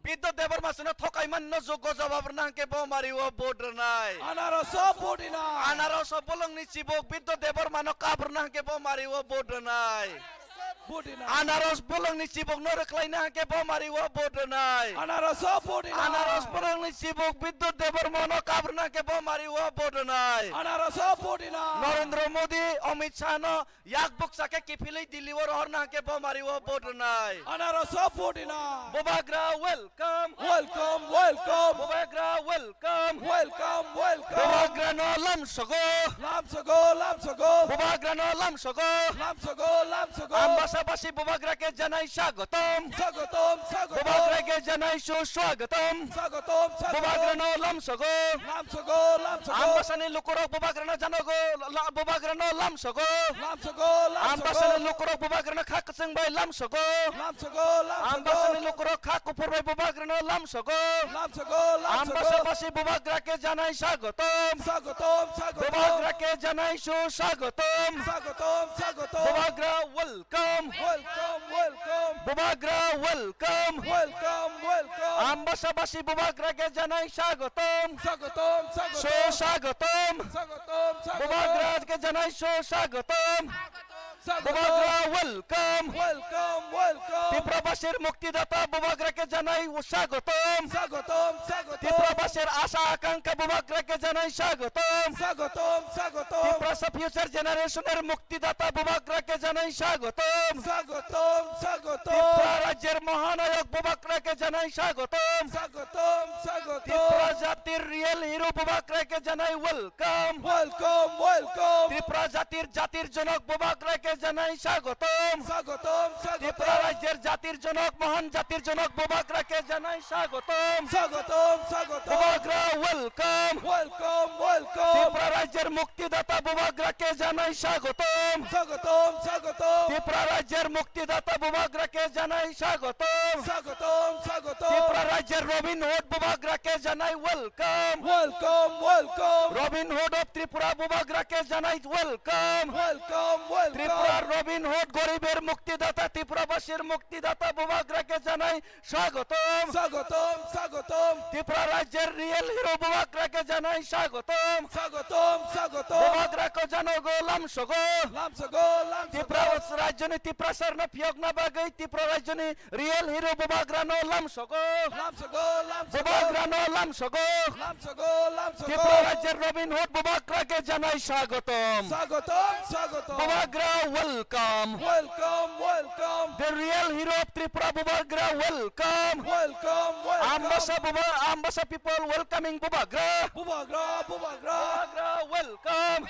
Bidyut Debbarma chwngno thokaimani no joggo jawab rwna hwnkhe bo mari o vote rwnai. Anarso vote rwnai. Anarso bolongni chibuk Bidyut Debbarma no kabrwna hwnkhe bo mari o vote rwnai. Vote rwnai. Anaros bolongni chibukno rwkhlaina hwnkhe bo mari o vote rwnai. Anarso vote rwnai. Anaros bolongni chibuk Bidyut Debbarma no kabrwna hwnkhe bo mari o vote rwnai. Anarso vote rwnai. Narendra Modi, Amit Shah no yak bukcha khe kiphilwi Delhi o rohorna hwnkhe bo mari o vote rwnai. Anarso vote rwnai. Bubagra welcome. Welcome, welcome. Bubagra welcome. Welcome, welcome. Bubagrano lamsogo. Lamsogo, lamsogo. Bubagrano lamsogo. Lamsogo, lamsogo. Ambasa Ambasabasi bubagra khe janai swagotom. Swagotom, swagotom. Bubagra khe janai suswagatom. Swagotom, swagotom. Bubagrano lamsogo. Lamsogo, lamsogo. Ambasani lukurok bubagrano janogo, la-, bubagrano lamsogo. Lamsogo, lamsogo. Ambasani lukurok bubagrano kha kwchwng bai lamsogo. Lamsogo, lamsogo. Ambasani lukurok kha kuphur bai bubagrano lamsogo. Lamsogo, lamsogo. Ambasabasi bubagra khe janai swagotom. Swagotom, swagotom. Bubagra khe janai suswagatom. Swagotom, swagotom. Bubagra welcome. Welcome, welcome. Bubagra welcome. Welcome, welcome. Ambasabasi bubagra khe janai swagotom. Swagotom, swagotom. Suswagatom. Swagotom, swagotom. Bubagra khe janai suswagatom. Swagotom. Bubagra welcome. Welcome, welcome. Tiprabasir muktidata bubagra khe janai swagotom. Swagotom, swagotom. Tiprabasir asha akankha bubagra khe janai swagotom. Swagotom, swagotom. Tiprasa future generation er muktidata bubagra khe janai swagotom. Swagotom, swagotom. Tripura rajyer mahanayok bubagra khe janai swagotom. Swagotom, swagotom. Tripura jatir real hero bubagra khe janai welcome. Welcome, welcome. Tripura jatir, jatir jonok bubagra khe janai swagotom. Swagotom, swagotom. Tripura rajyer jatir jonok, mohan jatir jonok bubagra khe janai swagotom. Swagotom, swagotom. Bubagra welcome. Welcome, welcome. Tripura rajyer muktidata bubagra khe janai swagotom. Swagotom, swagotom. Tripura rajyer muktidata bubagra khe janai swagotom. Swagotom, swagotom. Tripura rajyer Robin Hood bubagra khe janai welcome. Welcome, welcome. Robin Hood of Tripura bubagra khe janai welcome. Welcome, welcome. Tripura Robin Hood goriber muktidata, Tripurabasir muktidata bubagra khe janai swagotom. Swagotom, swagotom. Tripura rajyer real hero bubagra khe janai swagotom. Swagotom, swagotom. Bubagra khe janogo lamsogo. Lamsogo, lamsogo. Tripura rajyoni Tiprasarno phiyokna bagwi Tripura rajyoni real hero bubagrano lamsogo. Lamsogo, lamsogo. Bubagrano lamsogo. Lamsogo, lamsogo. Tripura rajyer Robin Hood bubagra khe janai swagotom. Swagotom, swagotom. Bubagra welcome. Welcome, welcome. The real hero of Tripura bubagra welcome. Welcome, welcome. Ambasa buba-, Ambasa people welcoming bubagra. Bubagra, bubagra. Bubagra welcome.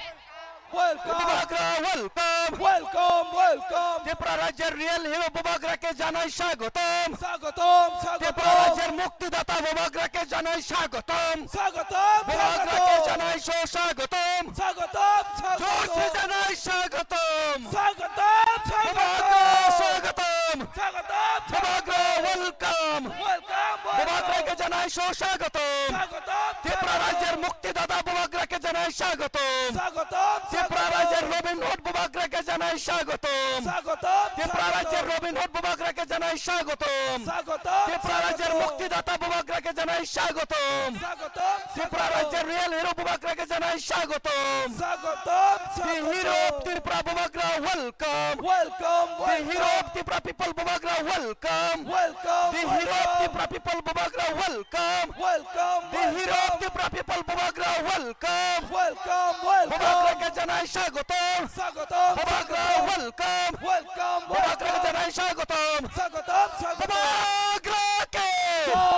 Welcome. Bubagra welcome. Welcome, welcome. Tripura rajyer real hero bubagra khe janai swagotom. Swagotom, swagotom. Tripura rajyer muktidata bubagra khe janai swagotom. Swagotom, bubagra khe swagotom. Janai suswagatom. Swagotom, swagotom. Jorse janai swagotom. Swagotom, swagotom. Bubagra swagotom. Swagotom, swagotom. Bubagra welcome. Welcome, welcome. Bubagra khe janai suswagatom. Swagotom, swagotom. Tripura rajyer muktidata bubagra khe janai swagotom. Swagotom, swagotom. Tripura rajyer Robin Hood bubagra khe janai swagotom. Swagotom, swagotom. Tripura rajyer Robin Hood bubagra khe janai swagotom. Swagotom, swagotom. Tripura rajyer muktidata bubagra khe janai swagotom. Swagotom, swagotom. Tripura rajyer real hero bubagra khe janai swagotom. Swagotom, swagotom. The hero of Tripura bubagra welcome. Welcome, welcome. The hero of Tripura people bubagra welcome. Welcome, welcome. The hero of Tripura people bubagra welcome. Welcome, welcome. The hero of Tripura people bubagra welcome. Welcome, welcome. Bubagra khe janai swagotom. Swagotom, swagotom. Bubagra welcome. Welcome, welcome. Bubagra khe janai swagotom. Swagotom, swagotom. Bubagra khe. Jai.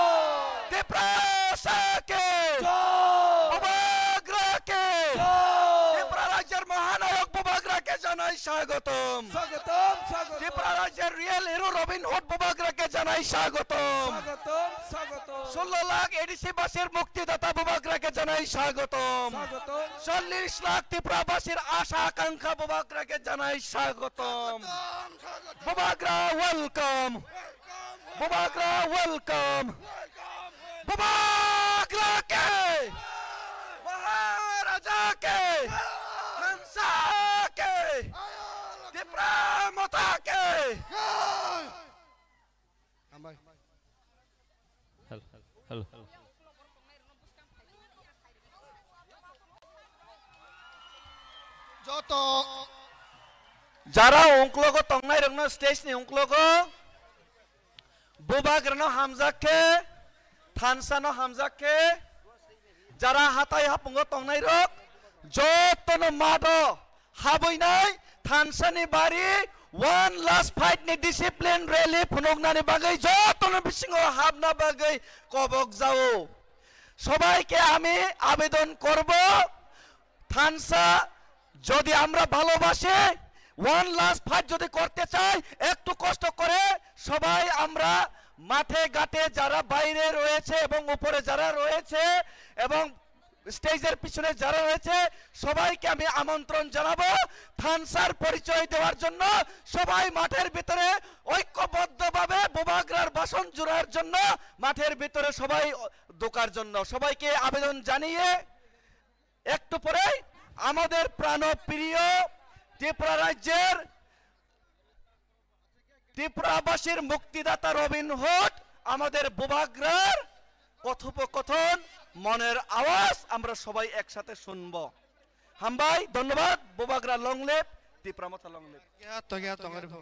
Tiprasa khe. Jai. Bubagra khe. Jai. Tripura rajyer mahanayok bubagra khe janai swagotom. Swagotom, swagotom. Tripura rajyer real hero Robin Hood bubagra khe janai swagotom. Swagotom, swagotom. Sullo lakh A D C basir muktidata bubagra khe janai swagotom. Swagotom. Chollish lakh Tripura basir asha akankha bubagra khe janai swagotom. Bubagra welcome. Bubagra welcome. Bubagra ke! Maharaja ke! Hansa ke! Tipra Motha ke! Hambai. Hello, hello. Joto jara ungklogo tongnai rokno, stage ni ungklogo, bubagrano hamjak khe, thansa no hamjak khe, jara hatai hapungo tongnai rok jotono mado habwinai thansani bari one last fight ni discipline rally phunuknani bagwi jotono bisingo habna bagwi kobok jao. সবাইকে আমি আবেদন করব, thansa, যদি আমরা ভালোবাসি, one last fight যদি করতে চাই, একটু কষ্ট করে সবাই আমরা মাঠে ঘাটে যারা বাইরে রয়েছে এবং উপরে যারা রয়েছে এবং স্টেজের পিছনে যারা রয়েছে, সবাইকে আমি আমন্ত্রণ জানাবো থানসার পরিচয় দেওয়ার জন্য। সবাই মাঠের ভিতরে ঐক্যবদ্ধভাবে বুবাগ্রার বাসন জুড়ার জন্য মাঠের ভিতরে সবাই ঢোকার জন্য সবাইকে আবেদন জানিয়ে একটু পরেই আমাদের প্রাণপ্রিয় ত্রিপুরা রাজ্যের ত্রিপুরাবাসীর মুক্তিদাতা রবিন হুড আমাদের বুবাগ্রার কথোপকথন, মনের আওয়াজ আমরা সবাই একসাথে শুনবো। হামবাই, ধন্যবাদ। বুবাগ্রা long live, Tripura Motha long live. Ya, to ya, to ngari pho.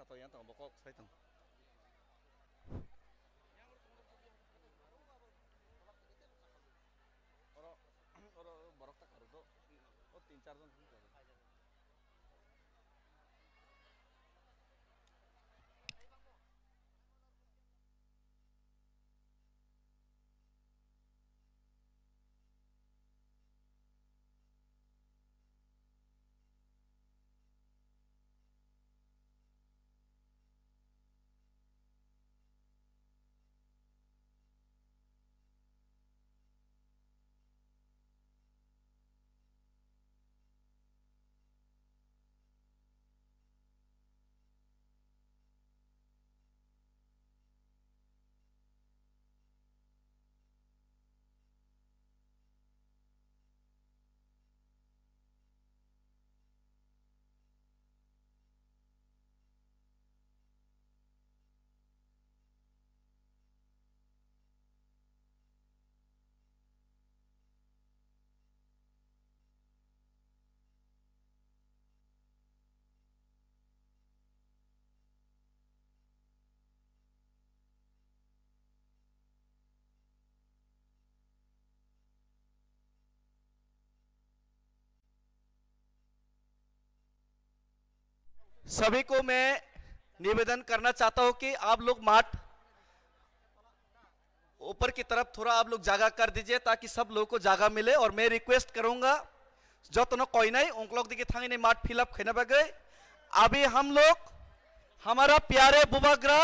Tato yang tong bokok sai tong. Oro, oro borok ta kharok do. O tin char jon. सभी को मैं निवेदन करना चाहता हूं कि आप लोग माठ ऊपर की तरफ थोड़ा आप लोग जगह कर दीजिए, ताकि सब लोगों को जगह मिले। और मैं रिक्वेस्ट करूंगा, जतनो कोई नहीं, उन लोग दिखे थांगे नहीं माठ फिल अप खेने बगे। अभी हम लोग, हमारा प्यारे बुबाग्रा,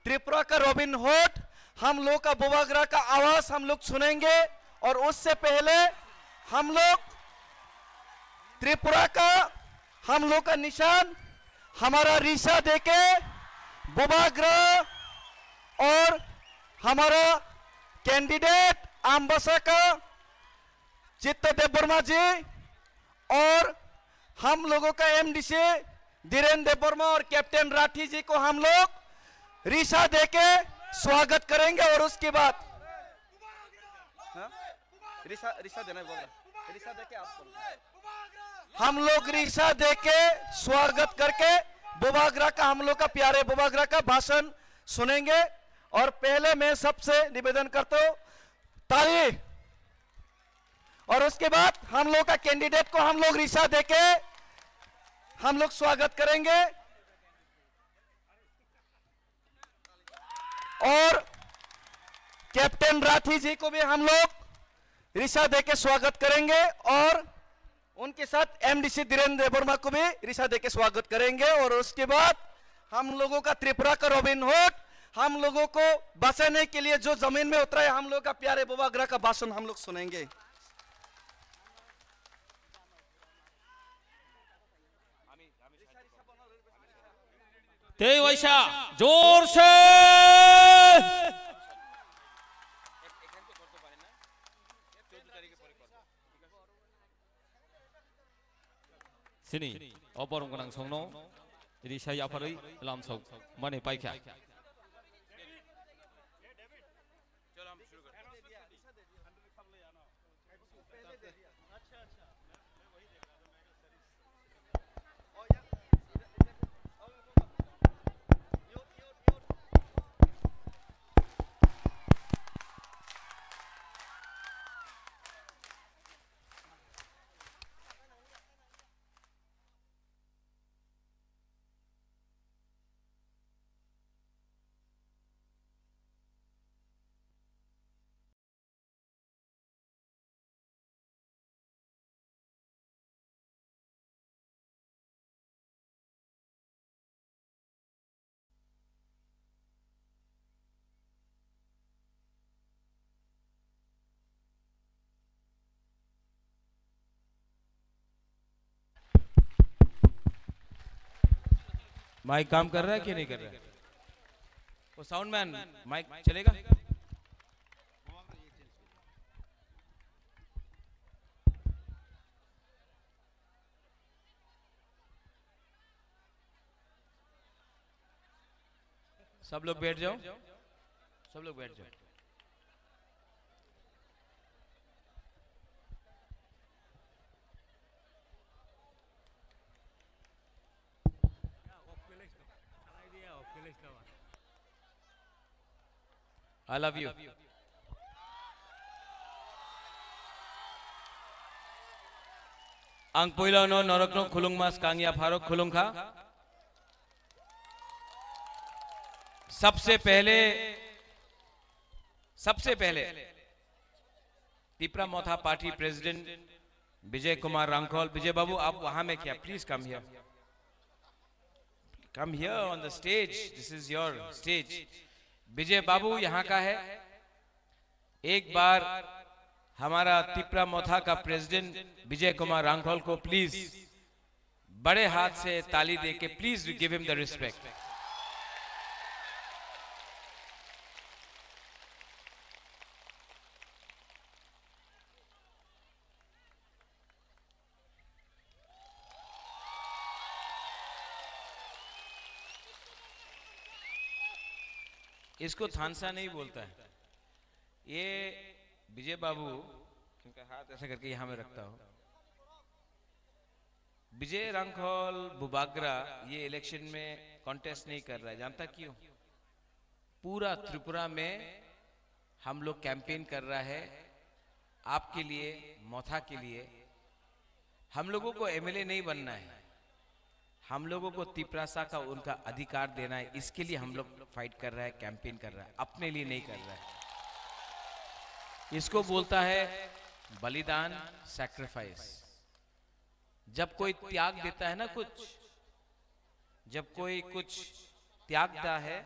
त्रिपुरा का रॉबिन हुड, हम लोग का बुबाग्रा का आवाज हम लोग सुनेंगे। और उससे पहले हम लोग त्रिपुरा का, हम लोग का निशान हमारा रिसा देके बुबाग्रा और हमारा कैंडिडेट अम्बासा का चित्त देबवर्मा जी और हम लोगों का एमडीसी धीरेन देबवर्मा और कैप्टन राठी जी को हम लोग रिसा देके स्वागत करेंगे। और उसके बाद, हाँ? रिसा, रिसा देना है, बोल रहा। रिसा देके आप बोलो। हम लोग रिसा देके स्वागत करके बुबाग्रा का, हम लोग का प्यारे बुबाग्रा का भाषण सुनेंगे। और पहले मैं सबसे निवेदन करता हूँ, ताली। और उसके बाद हम लोग का कैंडिडेट को हम लोग रिसा देके हम लोग स्वागत करेंगे। और कैप्टन राठी जी को भी हम लोग रिसा देके स्वागत करेंगे और उनके साथ एमडीसी धीरेन देबवर्मा को भी रिसा देके स्वागत करेंगे। और उसके बाद हम लोगों का त्रिपुरा का रॉबिन हुड, हम लोगों को बचाने के लिए जो जमीन में उतरा है, हम लोग का प्यारे बुबाग्रा का भाषण हम लोग सुनेंगे। Tei waisa, jorse. Sini, o borong gwnang songno risa yapharwi lamsok mani paikha. Mike काम कर रहा है कि नहीं कर रहा है? वो साउंड मैन, माइक चलेगा? सब लोग बैठ जाओ, सब लोग बैठ जाओ। I love you. Ang puilano norokno khulungma skangya pharok khulungkha. Sabse pehle, sabse pehle, Tipra Motha Party President Vijay Kumar Rangkhol. Vijay Babu, aap wahan mein kya? Please come here. Come here on the stage. This is your stage. विजय बाबू यहाँ का है। एक बार हमारा तिपरा मोथा का प्रेसिडेंट विजय कुमार रांखल को प्लीज बड़े हाथ से ताली दे के, please give him the respect. इसको थानसा नहीं बोलता है। ये विजय बाबू, इनका हाथ ऐसा करके यहाँ में रखता हूँ। विजय रांखल बुबाग्रा ये इलेक्शन में कॉन्टेस्ट नहीं कर रहा है, जानता क्यों? पूरा त्रिपुरा में हम लोग कैंपेन कर रहा है आपके लिए, मोथा के लिए। हम लोगों को एमएलए नहीं बनना है, हम लोगों को तिपरासा का उनका अधिकार देना है, इसके लिए हम लोग फाइट कर रहा है, कैंपेन कर रहा है, अपने लिए नहीं कर रहा है। इसको बोलता है बलिदान, सैक्रिफाइस। जब कोई त्याग देता है ना कुछ, जब कोई कुछ त्यागता है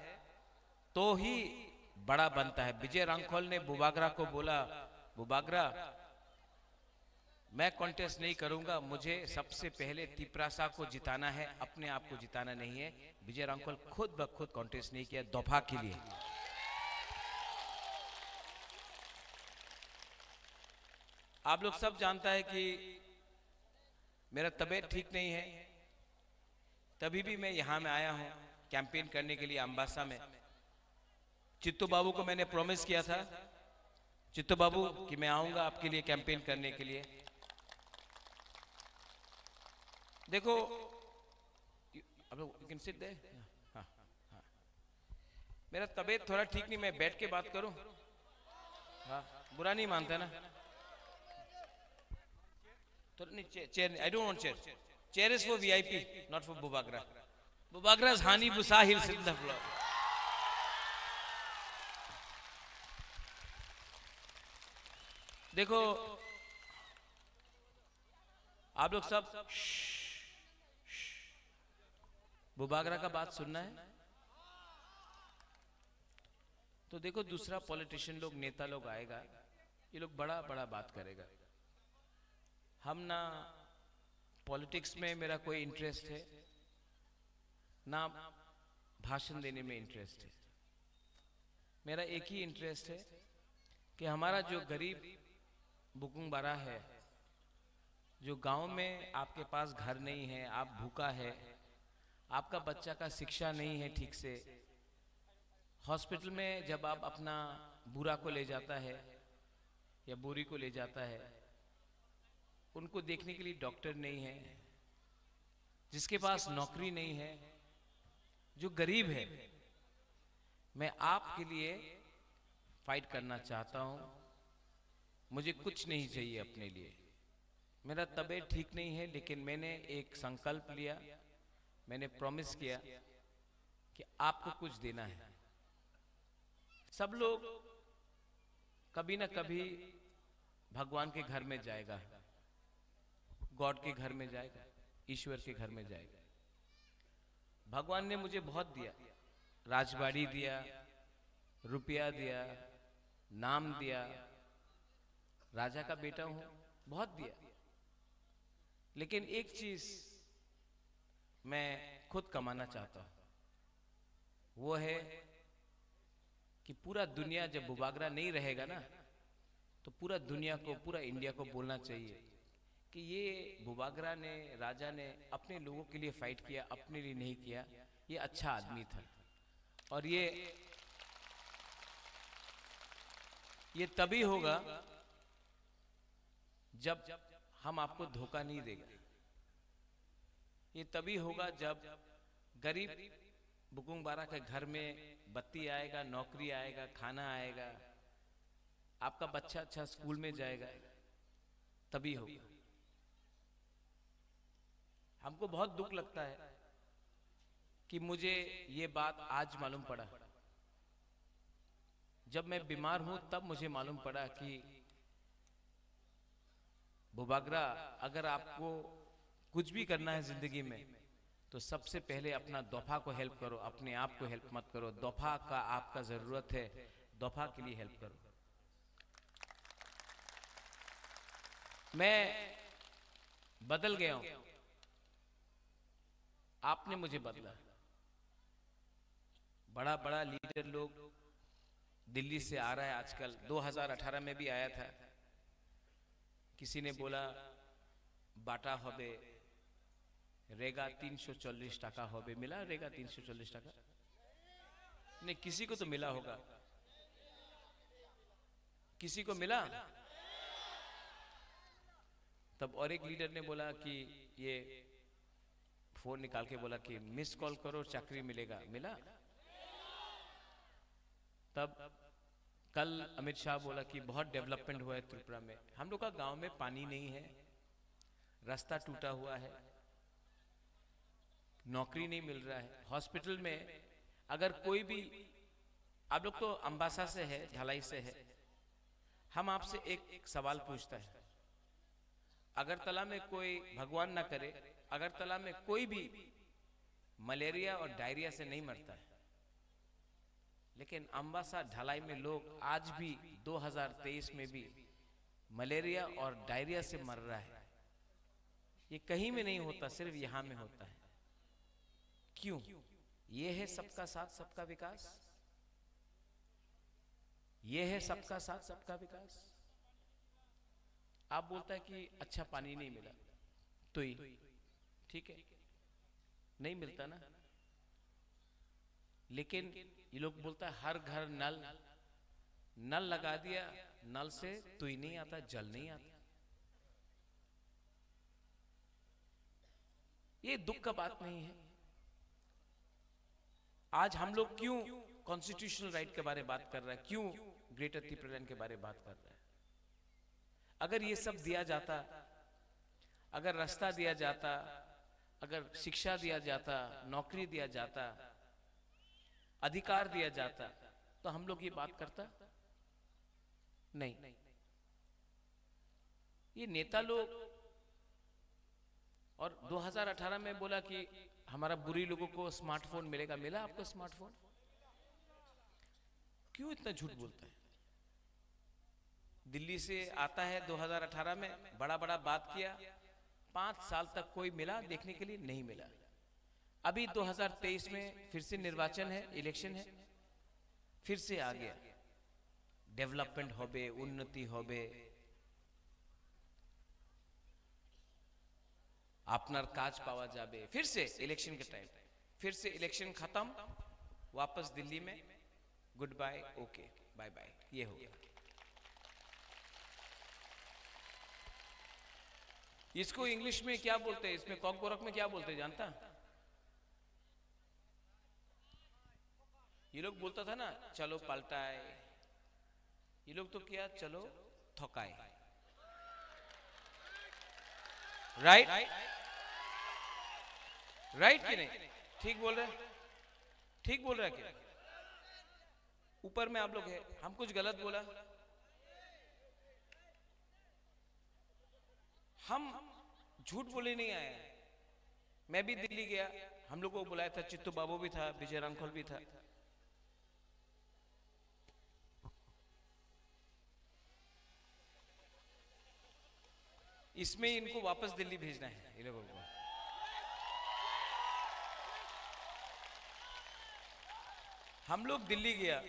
तो ही बड़ा बनता है। विजय रांखल ने बुबागरा को बोला, बुबागरा, मैं कॉन्टेस्ट नहीं करूंगा, मुझे सबसे पहले तिपरासा को जिताना है, अपने आप को जिताना नहीं है। विजय रांखल खुद ब खुद कॉन्टेस्ट नहीं किया दफा के लिए। आप लोग सब जानता है कि मेरा तबीयत ठीक नहीं है, तभी भी मैं यहाँ में आया हूँ कैंपेन करने के लिए अम्बासा में। चित्तू बाबू को मैंने प्रॉमिस किया था, चित्तू बाबू, कि मैं आऊँगा आपके लिए कैंपेन करने के लिए। देखो, आप लोग, you can sit there। हाँ, हाँ। मेरा तबीयत थोड़ा ठीक नहीं, मैं बैठ के बात करूं? हाँ, बुरा नहीं मानते ना? थोड़ा नहीं, चे-, चेयर नहीं, I don't want chair. Chair is for V I P, not for Bubagra. Bubagra is हानि बुसा हिल सिद्ध फ्लोर। देखो, आप लोग सब बुबागरा का बात सुनना है? तो देखो, दूसरा पॉलिटिशियन लोग, नेता लोग आएगा, ये लोग बड़ा बड़ा बात करेगा। हम ना पॉलिटिक्स में मेरा कोई इंटरेस्ट है, ना भाषण देने में इंटरेस्ट है। मेरा एक ही इंटरेस्ट है कि हमारा जो गरीब बुकुंग बारा है, जो गांव में आपके पास घर नहीं है, आप भूखा है, आपका बच्चा का शिक्षा नहीं है ठीक से, हॉस्पिटल में जब आप अपना बूढ़ा को ले जाता है या बूढ़ी को ले जाता है, उनको देखने के लिए डॉक्टर नहीं है, जिसके पास नौकरी नहीं है, जो गरीब है, मैं आपके लिए फाइट करना चाहता हूँ। मुझे कुछ नहीं चाहिए अपने लिए। मेरा तबीयत ठीक नहीं है, लेकिन मैंने एक संकल्प लिया, मैंने प्रॉमिस किया कि आपको कुछ देना है। सब लोग कभी ना कभी भगवान के घर में जाएगा, गॉड के घर में जाएगा, ईश्वर के घर में जाएगा। भगवान ने मुझे बहुत दिया, राजबाड़ी दिया, रुपया दिया, नाम दिया, राजा का बेटा हूँ, बहुत दिया। लेकिन एक चीज मैं खुद कमाना चाहता हूँ, वो है कि पूरा दुनिया जब बुबागरा नहीं रहेगा ना, तो पूरा दुनिया को, पूरा इंडिया को बोलना चाहिए कि ये बुबागरा ने, राजा ने अपने लोगों के लिए फाइट किया, अपने लिए नहीं किया, ये अच्छा आदमी था। और ये, ये तभी होगा जब हम आपको धोखा नहीं देगा। ये तभी होगा जब गरीब बुकुंग बारा के घर में बत्ती आएगा, नौकरी आएगा, खाना आएगा, आपका बच्चा अच्छा स्कूल में जाएगा, तभी होगा। हमको बहुत दुख लगता है कि मुझे ये बात आज मालूम पड़ा। जब मैं बीमार हूं, तब मुझे मालूम पड़ा कि बुबागरा, अगर आपको कुछ भी करना है जिंदगी में, तो सबसे पहले अपना दोफा को हेल्प करो, अपने आप को हेल्प मत करो। दोफा का आपका जरूरत है, दोफा के लिए हेल्प करो। मैं बदल गया हूं, आपने मुझे बदला। बड़ा बड़ा लीडर लोग दिल्ली से आ रहा है आजकल। दो हज़ार अठारह में भी आया था, किसी ने बोला बाटा होबे, रेगा तीन सौ चालीस टका होबे, मिला रेगा तीन सौ चालीस टका? नहीं, किसी को तो मिला होगा, किसी को मिला? तब और एक लीडर ने बोला कि ये फोन निकाल के बोला कि मिस कॉल करो, चाकरी मिलेगा। मिला? तब कल अमित शाह बोला कि बहुत डेवलपमेंट हुआ है त्रिपुरा में। हम लोग का गांव में पानी नहीं है, रास्ता टूटा हुआ है, नौकरी नहीं मिल रहा है। हॉस्पिटल में अगर कोई भी, आप लोग तो अम्बासा से है, ढलाई से है, हम आपसे एक सवाल पूछता है, अगरतला में कोई, भगवान ना करे, अगरतला में कोई भी मलेरिया और डायरिया से नहीं मरता है, लेकिन अम्बासा ढलाई में लोग आज भी दो हज़ार तेईस में भी मलेरिया और डायरिया से मर रहा है। ये कहीं में नहीं होता, सिर्फ यहां में होता है। क्यों? ये है सबका साथ, सबका विकास। ये है सबका साथ, सबका विकास। आप बोलता है कि अच्छा पानी नहीं मिला, तो ही ठीक है, नहीं मिलता ना। लेकिन ये लोग बोलता है हर घर नल, नल लगा दिया, नल से तुई नहीं आता, जल नहीं आता। ये दुख का बात नहीं है। आज हम लोग क्यों कॉन्स्टिट्यूशनल राइट के बारे में बात कर रहे हैं, क्यों ग्रेटर तिप्रालैंड के बारे में बात कर रहे हैं? अगर ये सब दिया जाता, अगर रास्ता दिया जाता, अगर शिक्षा दिया जाता, नौकरी दिया जाता, अधिकार दिया जाता, तो हम लोग ये बात करता नहीं। ये नेता लोग, और दो हज़ार अठारह में बोला कि हमारा बुरी लोगों को स्मार्टफोन मिलेगा। मिला आपको स्मार्टफोन? क्यों इतना झूठ बोलता है? दिल्ली से आता है दो हज़ार अठारह में, बड़ा बड़ा बात किया, पांच साल तक कोई मिला देखने के लिए नहीं मिला। अभी दो हज़ार तेईस में फिर से निर्वाचन है, इलेक्शन है, फिर से आ गया। डेवलपमेंट होबे, उन्नति होबे, আপনার কাজ পাওয়া যাবে। फिर से इलेक्शन के टाइम, फिर से इलेक्शन खत्म, वापस दिल्ली में, good bye, okay, bye bye, ये हो गया। इसको इंग्लिश में क्या बोलते हैं, इसमें कॉकबरक में क्या बोलते हैं, जानता? ये लोग बोलता था ना, चलो पलटाए, ये लोग तो क्या, चलो थकाए। राइट? राइट कि नहीं? ठीक बोल रहे हैं? ठीक बोल रहे हैं क्या? ऊपर में आप लोग हैं, हम कुछ गलत बोला? हम झूठ बोले नहीं आए। मैं भी दिल्ली गया, हम लोग को बुलाया था, चित्तू बाबू भी था, विजय रांखल भी था। इसमें इनको वापस दिल्ली भेजना है, ये लोगों को। हम लोग दिल्ली गया,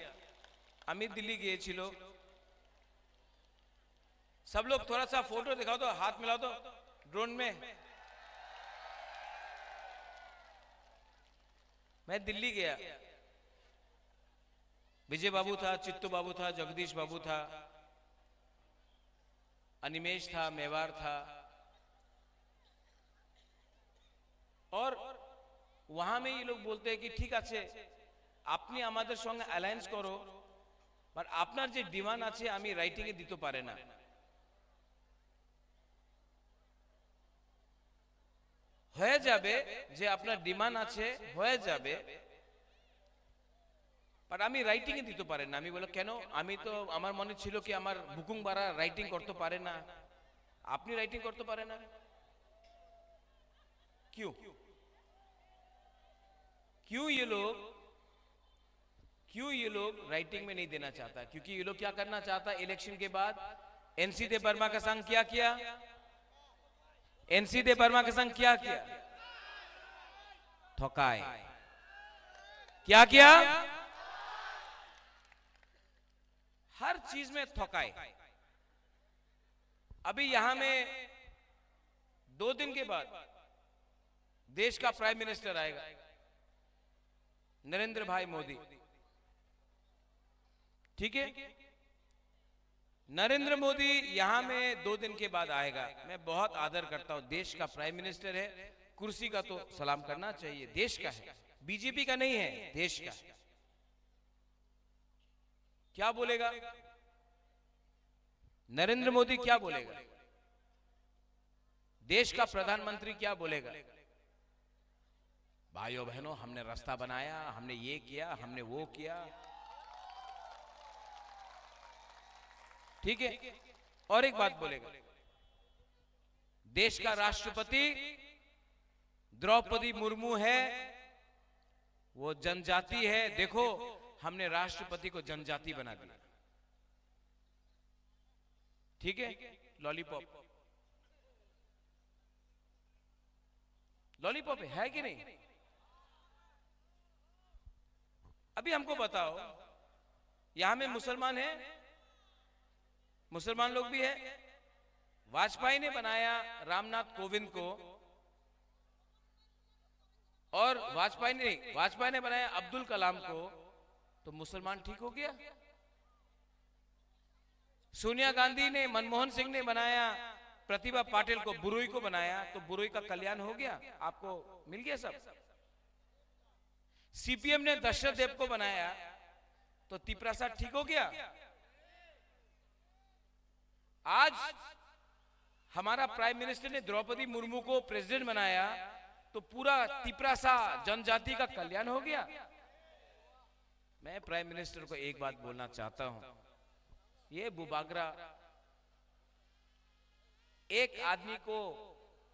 আমি দিল্লি গিয়েছিল। सब लोग थोड़ा सा फोटो दिखाओ तो, हाथ मिलाओ तो ड्रोन में। मैं दिल्ली गया, विजय बाबू था, चित्तू बाबू था, जगदीश बाबू था, अनिमेश था, मेवार था, और वहां में ये लोग बोलते हैं कि ठीक আছে, আপনি আমাদের সঙ্গে অ্যালায়েন্স করো, বাট আপনার যে ডিমান্ড আছে আমি রাইটিং এ দিতে পারে না। হয়ে যাবে, যে আপনার ডিমান্ড আছে হয়ে যাবে, বাট আমি রাইটিং এ দিতে পারে না। আমি বলে, কেন? আমি তো, আমার মনে ছিল কি আমার বুকুং বারা রাইটিং করতে পারে না, আপনি রাইটিং করতে পারে না। क्यों? क्यों ये लोग, क्यों ये लोग राइटिंग में नहीं देना चाहता? क्योंकि ये लोग क्या करना चाहता है इलेक्शन के बाद? एनसी देबबर्मा का संग क्या किया? एनसी देबबर्मा का संग क्या किया? ठकाए। क्या किया? हर चीज में ठकाए। अभी यहां में दो दिन के बाद देश का प्राइम मिनिस्टर आएगा, नरेंद्र भाई मोदी। ठीक है, नरेंद्र मोदी यहां में दो दिन के बाद आएगा। मैं बहुत आदर करता हूं, देश का प्राइम मिनिस्टर है, कुर्सी का तो सलाम करना चाहिए, देश का है, बीजेपी का नहीं है, देश का है। क्या बोलेगा नरेंद्र मोदी? क्या बोलेगा देश का प्रधानमंत्री? क्या बोलेगा? भाइयों बहनों, हमने रास्ता बनाया, हमने ये किया, हमने वो किया। ठीक है, और एक बात बोलेगा, देश का राष्ट्रपति द्रौपदी मुर्मू है, वो जनजाति है। देखो, हमने राष्ट्रपति को जनजाति बना दिया। ठीक है, लॉलीपॉप, लॉलीपॉप है कि नहीं? अभी हमको बताओ, यहां में मुसलमान है, मुसलमान लोग भी है। वाजपेयी ने बनाया रामनाथ कोविंद को, और वाजपेयी ने, वाजपेयी ने बनाया अब्दुल कलाम को, तो मुसलमान ठीक हो गया? सोनिया गांधी ने, मनमोहन सिंह ने बनाया प्रतिभा पाटिल को, बुरुई को बनाया, तो बुरुई का कल्याण हो गया? आपको मिल गया सब? सीपीएम ने दशरथ देव को बनाया, तो तिपरासा ठीक हो गया? आज हमारा प्राइम मिनिस्टर ने द्रौपदी मुर्मू को प्रेसिडेंट बनाया, तो पूरा तिपरासा जनजाति का कल्याण हो गया। मैं प्राइम मिनिस्टर को एक बात बोलना चाहता हूं, ये बुबागरा एक आदमी को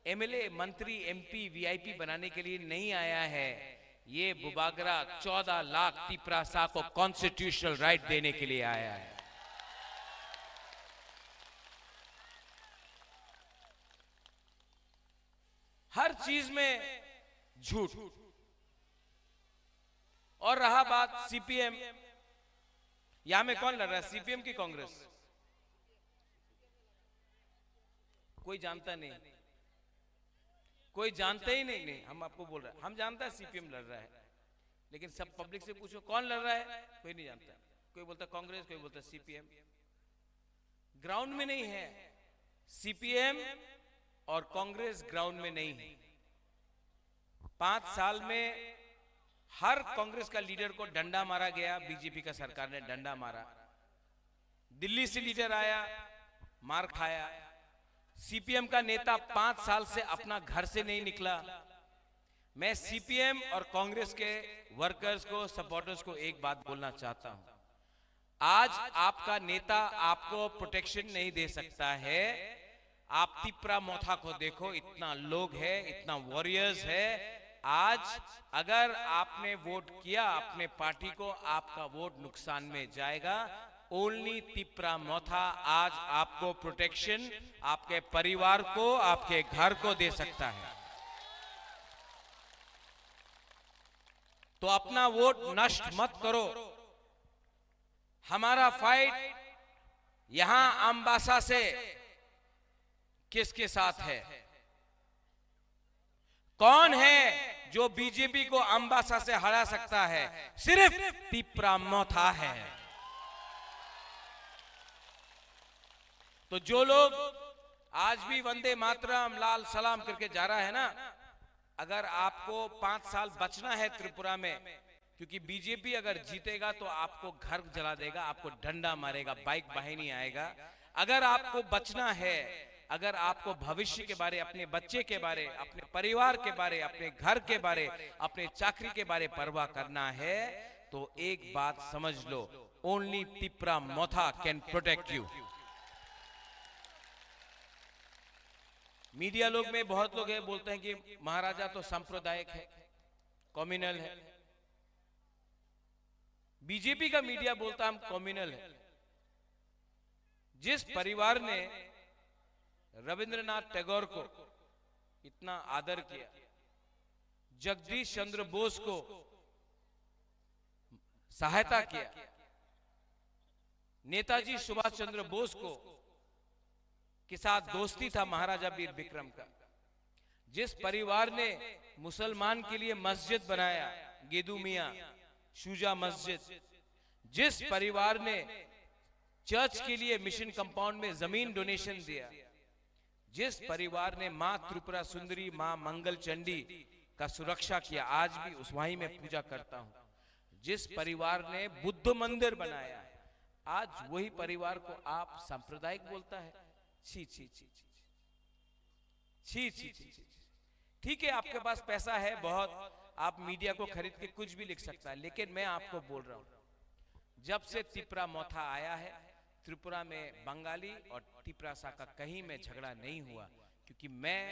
एमएलए, मंत्री, एमपी, वीआईपी बनाने के लिए नहीं आया है। ये बुबागरा चौदह लाख तिपरासा को कॉन्स्टिट्यूशनल राइट देने के लिए आया है। हर चीज में झूठ। और रहा बात सीपीएम, यहां में कौन लड़ रहा है, सीपीएम की कांग्रेस? कोई जानता नहीं, कोई जानते ही नहीं। नहीं, हम आपको बोल रहे हैं, हम जानता है सीपीएम लड़ रहा है, लेकिन सब पब्लिक से पूछो कौन लड़ रहा है, कोई नहीं जानता। कोई बोलता कांग्रेस, कोई बोलता सीपीएम। ग्राउंड में नहीं है, सीपीएम और कांग्रेस ग्राउंड में नहीं है। पांच साल में हर कांग्रेस का लीडर को डंडा मारा गया, बीजेपी का सरकार ने डंडा मारा। दिल्ली से लीडर आया, मार खाया। सीपीएम का नेता पांच साल से अपना घर से नहीं निकला। मैं सीपीएम और कांग्रेस के वर्कर्स को, सपोर्टर्स को एक बात बोलना चाहता हूं, आज आपका नेता आपको प्रोटेक्शन नहीं दे सकता है। आप तिपरा मोथा को देखो, इतना लोग है, इतना वॉरियर्स है। आज अगर आपने वोट किया अपने पार्टी को, आपका वोट नुकसान में जाएगा। ओनली तिपरा मोथा आज आपको प्रोटेक्शन, आपके परिवार को, आपके घर को दे सकता है। तो अपना वोट नष्ट मत करो। हमारा फाइट यहां अम्बासा से किसके साथ है? कौन है जो बीजेपी को अम्बासा से हरा सकता है? सिर्फ तिपरा मोथा है। तो जो लोग आज भी वंदे मातरम, लाल सलाम करके जा रहा है ना, अगर आपको पांच साल बचना है त्रिपुरा में, क्योंकि बीजेपी अगर जीतेगा तो आपको घर जला देगा, आपको डंडा मारेगा, बाइक वाहिनी आएगा। अगर आपको बचना है, अगर आपको भविष्य के बारे, अपने बच्चे के बारे, अपने परिवार के बारे, अपने घर के बारे, अपने चाकरी के बारे परवाह करना है, तो एक बात समझ लो, only Tipra Motha can protect you। Media लोग में बहुत लोग हैं, बोलते हैं कि महाराजा तो सांप्रदायिक है, कम्युनल है। बीजेपी का मीडिया बोलता है हम कम्युनल है। जिस परिवार ने रविंद्रनाथ टैगोर को इतना आदर किया, जगदीश चंद्र बोस को सहायता किया, नेताजी सुभाष चंद्र बोस को के साथ दोस्ती था महाराजा वीर विक्रम का, जिस परिवार ने मुसलमान के लिए मस्जिद बनाया, गेदू मियाँ, शुजा मस्जिद, जिस परिवार ने चर्च के लिए मिशन कंपाउंड में जमीन डोनेशन दिया, जिस परिवार ने माँ त्रिपुरा सुंदरी, माँ मंगल चंडी का सुरक्षा किया, आज भी उस वहीं में पूजा करता हूँ। जिस परिवार ने बुद्ध मंदिर बनाया है, आज वही परिवार को आप सांप्रदायिक बोलता है। छी, छी, छी, छी, छी। छी, छी, छी, छी, छी। ठीक है, आपके पास पैसा है बहुत, आप मीडिया को खरीद के कुछ भी लिख सकता है, लेकिन मैं आपको बोल रहा हूँ, जब से तिपरा मोथा आया है, त्रिपुरा में बंगाली और तिपरासा का कहीं में झगड़ा नहीं हुआ, क्योंकि मैं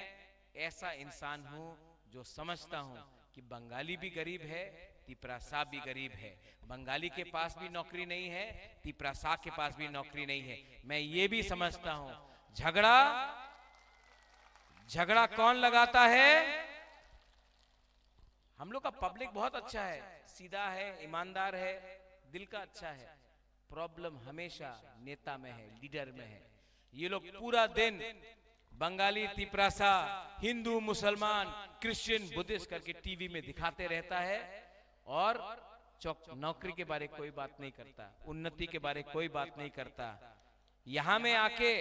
ऐसा इंसान हूँ जो समझता हूँ कि बंगाली भी गरीब है, तिपरासा भी गरीब है। बंगाली के पास भी नौकरी नहीं है, तिपरासा के पास भी नौकरी नहीं है। मैं ये भी समझता हूँ, झगड़ा, झगड़ा कौन लगाता है? हम लोग का पब्लिक बहुत अच्छा है, सीधा है, ईमानदार है, दिल का अच्छा है। प्रॉब्लम हमेशा नेता में है, लीडर में है। ये लोग पूरा दिन बंगाली, तिपरासा, हिंदू, मुसलमान, क्रिश्चियन, बुद्धिस्ट करके टीवी में दिखाते रहता है और चौक-, नौकरी के बारे कोई बात नहीं करता, उन्नति के बारे कोई बात नहीं करता। यहाँ में आके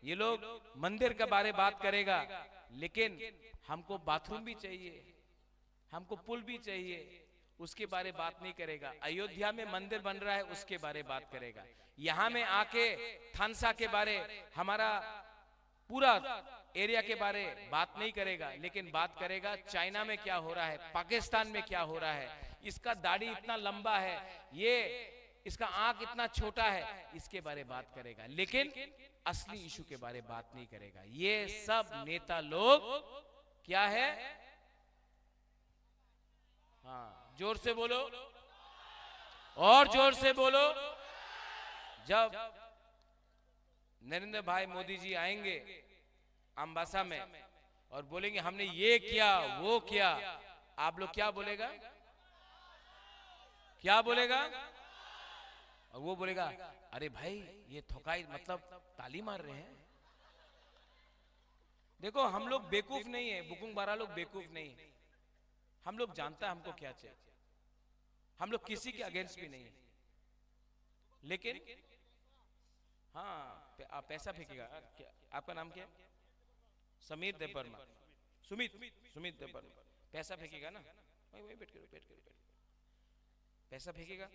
ये लोग मंदिर के बारे बात करेगा, लेकिन हमको बाथरूम भी चाहिए, हमको पुल भी चाहिए, उसके बारे बात नहीं करेगा। अयोध्या में मंदिर बन रहा है, उसके बारे बात करेगा। यहाँ में आके थानसा के बारे, हमारा पूरा एरिया के बारे बात नहीं करेगा, लेकिन बात करेगा चाइना में क्या हो रहा है, पाकिस्तान में क्या हो रहा है, इसका दाढ़ी इतना लंबा है, ये, इसका आंख इतना छोटा है, इसके बारे बात करेगा, लेकिन असली इशू के बारे बात नहीं करेगा। ये सब नेता लोग क्या है? हाँ, जोर से बोलो, और जोर से बोलो। जब नरेंद्र भाई मोदी जी आएंगे अम्बासा में और बोलेंगे, "हमने ये किया, वो किया," आप लोग क्या बोलेगा? क्या बोलेगा? और वो बोलेगा, "अरे भाई, ये थोकाई, मतलब, ताली मार रहे हैं।" देखो, हम लोग बेवकूफ नहीं है, बुकुंग बारा लोग बेवकूफ नहीं है। हम लोग जानता है हमको क्या चाहिए। हम लोग किसी के अगेंस्ट भी नहीं है, लेकिन हाँ, पे-, आप पैसा फेंकेगा। क्या, आपका नाम क्या है? समीर देबबर्मा। सुमित, सुमित देबबर्मा। पैसा फेंकेगा ना? वहीं, वहीं बैठ के, बैठ के, बैठ के। पैसा फेंकेगा?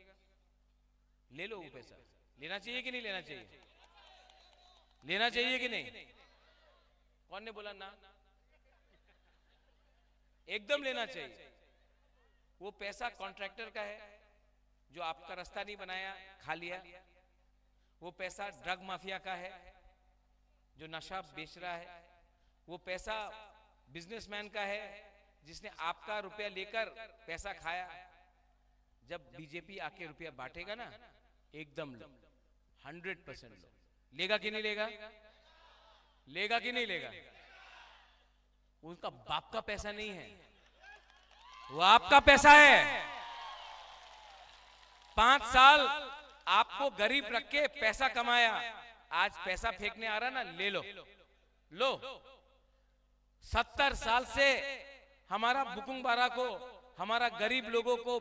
ले लो वो पैसा। लेना चाहिए कि नहीं लेना चाहिए? लेना चाहिए कि नहीं? कौन ने बोला ना? एकदम लेना चाहिए। वो पैसा कॉन्ट्रैक्टर का है, जो आपका रास्ता नहीं बनाया, खा लिया। वो पैसा ड्रग माफिया का है, जो नशा बेच रहा है। वो पैसा बिजनेसमैन का है, जिसने आपका रुपया लेकर पैसा खाया। जब बीजेपी आके रुपया बांटेगा ना, एकदम लो, हंड्रेड परसेंट लो। लेगा कि नहीं लेगा? लेगा कि नहीं लेगा? उनका बाप का पैसा नहीं है, वो आपका पैसा है। पांच साल आपको गरीब रख के पैसा कमाया, आज पैसा फेंकने आ रहा ना, ले लो, लो। सत्तर साल से हमारा बुकुंग बारा को, हमारा गरीब लोगों को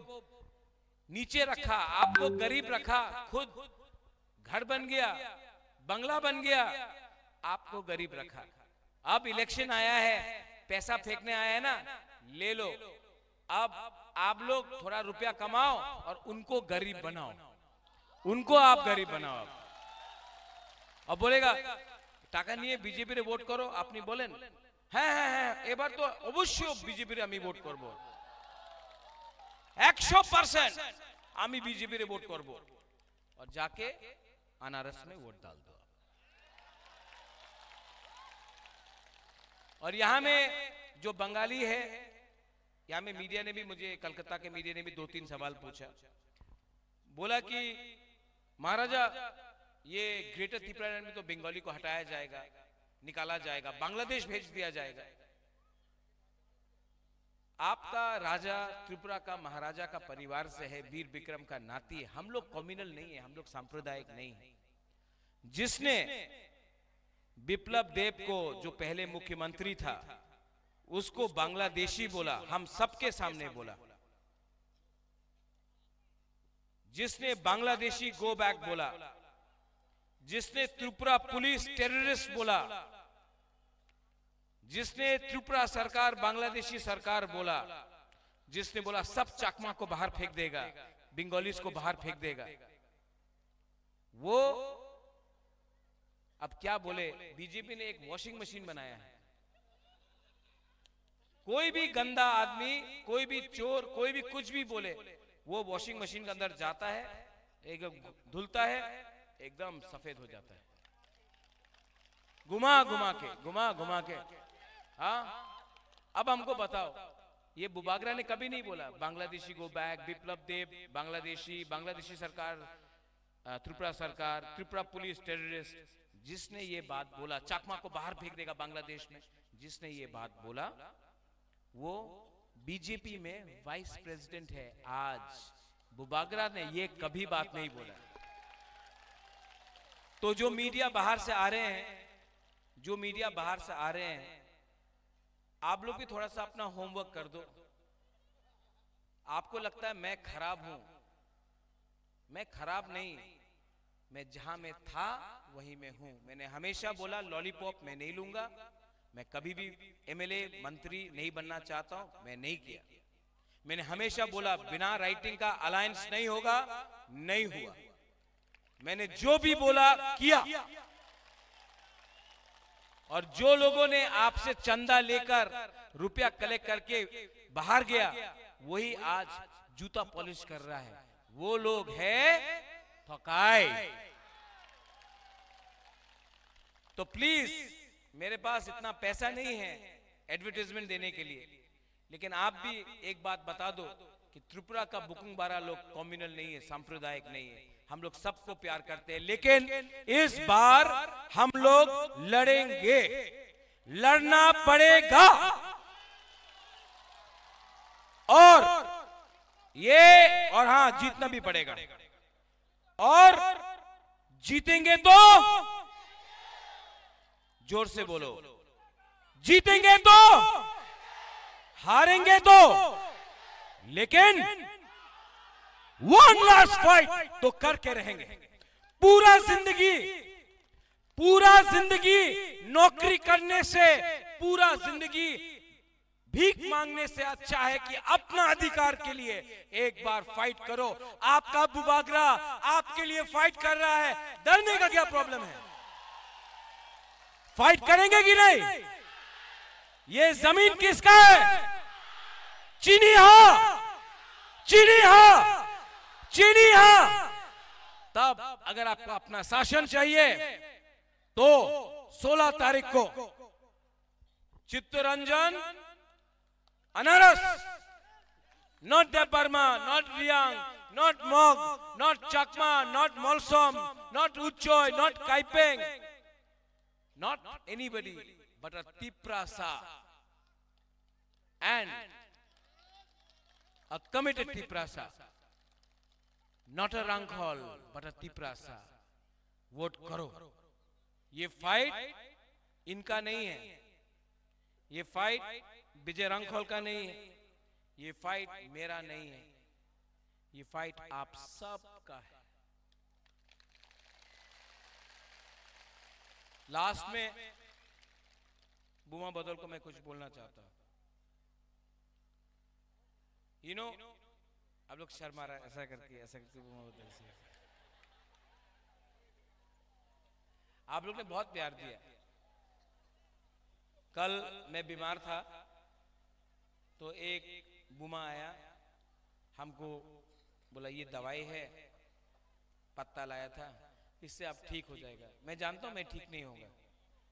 नीचे रखा, आपको गरीब रखा, खुद घर बन गया, बंगला बन गया, आपको गरीब रखा। अब इलेक्शन आया है, पैसा फेंकने आया है ना, ले लो। अब आप लोग थोड़ा रुपया कमाओ और उनको गरीब बनाओ, उनको आप गरीब बनाओ। अब बोलेगा, টাকা নিয়ে বিজেপিরে ভোট করো, আপনি বলেন, হ্যাঁ, হ্যাঁ, হ্যাঁ, এবার তো অবশ্যই বিজেপিরে আমি ভোট করব, একশো পার্সেন্ট আমি বিজেপিরে ভোট করব। और जाके अनारस में वोट डाल दो। और यहाँ में जो बंगाली है, यहाँ में मीडिया ने भी मुझे, कलकत्ता के मीडिया ने भी दो तीन सवाल पूछा, बोला कि महाराजा, ये ग्रेटर तिप्रालैंड में तो बंगाली को हटाया जाएगा, निकाला जाएगा, बांग्लादेश भेज दिया जाएगा। आपका राजा त्रिपुरा का महाराजा का परिवार से है, वीर विक्रम का नाती है। हम लोग कम्युनल नहीं है, हम लोग सांप्रदायिक नहीं है। जिसने विप्लव देव को, जो पहले मुख्यमंत्री था, उसको बांग्लादेशी बोला, हम सबके सामने बोला। जिसने बांग्लादेशी गो बैक बोला, जिसने त्रिपुरा पुलिस टेररिस्ट बोला, जिसने त्रिपुरा सरकार, बांग्लादेशी सरकार बोला, जिसने बोला सब चाकमा को बाहर फेंक देगा, बंगालीज को बाहर फेंक देगा, वो अब क्या बोले, बीजेपी ने एक वॉशिंग मशीन बनाया है। कोई भी गंदा आदमी, कोई भी चोर, कोई भी कुछ भी बोले, वो वॉशिंग मशीन के अंदर जाता है, एक धुलता है, एकदम सफेद हो जाता है। घुमा घुमा के, घुमा घुमा के। हाँ, अब हमको बताओ, ये बुबागरा ने कभी नहीं बोला बांग्लादेशी गो बैक, विप्लव देव बांग्लादेशी, बांग्लादेशी सरकार, अ, त्रिपुरा सरकार, त्रिपुरा पुलिस टेररिस्ट, जिसने ये बात बोला, चाकमा को बाहर फेंक देगा बांग्लादेश में, जिसने ये बात बोला, वो बीजेपी में वाइस प्रेसिडेंट है आज। बुबागरा ने ये कभी बात नहीं बोला। तो जो मीडिया बाहर से आ रहे हैं, जो मीडिया बाहर से आ रहे हैं, आप लोग भी थोड़ा सा अपना होमवर्क कर दो। आपको लगता है मैं खराब हूं, मैं खराब नहीं, मैं जहां मैं था वहीं मैं हूं। मैंने हमेशा बोला लॉलीपॉप मैं नहीं लूंगा, मैं कभी भी एमएलए मंत्री नहीं बनना चाहता हूं, मैं नहीं किया। मैंने हमेशा बोला बिना राइटिंग का अलायंस नहीं होगा, नहीं हुआ। मैंने जो भी बोला किया। और जो लोगों ने आपसे चंदा लेकर रुपया कलेक्ट करके बाहर गया, वही आज जूता पॉलिश कर रहा है। वो लोग है ठकाई। तो प्लीज, मेरे पास इतना पैसा नहीं है एडवर्टाइजमेंट देने के लिए, लेकिन आप भी एक बात बता दो कि त्रिपुरा का बुकुंगबारा लोग कम्युनल नहीं है, सांप्रदायिक नहीं है। हम लोग सबको प्यार करते हैं, लेकिन इस बार हम लोग लड़ेंगे, लड़ना पड़ेगा। और ये, और हाँ, जीतना भी पड़ेगा। और जीतेंगे तो, जोर से बोलो, जीतेंगे तो, हारेंगे तो, लेकिन वन लास्ट फाइट तो करके रहेंगे। पूरा जिंदगी, पूरा जिंदगी नौकरी करने से, पूरा जिंदगी भीख मांगने से अच्छा है कि अपना अधिकार के लिए एक बार फाइट करो। आपका बुबागरा आपके लिए फाइट कर रहा है, डरने का क्या प्रॉब्लम है? फाइट करेंगे कि नहीं? ये जमीन किसका है? चीनी हा, चीनी हा, चीनी हा। तब अगर आपको अपना शासन चाहिए तो सोलह तारीख को चित्तरंजन अनारस, not Debbarma, not Riang, not Mog, not Chakma, not Molsom, not Uchoi, not Kaipeng, not anybody but a Tiprasa and a committed Tiprasa, not a Rangkhol but a Tiprasa. Vote करो। ये फाइट इनका नहीं है, ये फाइट विजय रांखल का नहीं है, ये फाइट मेरा नहीं है, ये फाइट आप सब का है। लास्ट में बुमा बदल को मैं कुछ बोलना चाहता हूं। You know, आप लोग शर्मा रहा है, ऐसा करके, ऐसा करके वो बोलते हैं। आप लोग ने बहुत प्यार दिया। कल मैं बीमार था, तो एक बूमा आया, हमको बोला, "ये दवाई है," पत्ता लाया था, "इससे आप ठीक हो जाएगा।" मैं जानता हूँ मैं ठीक नहीं होगा,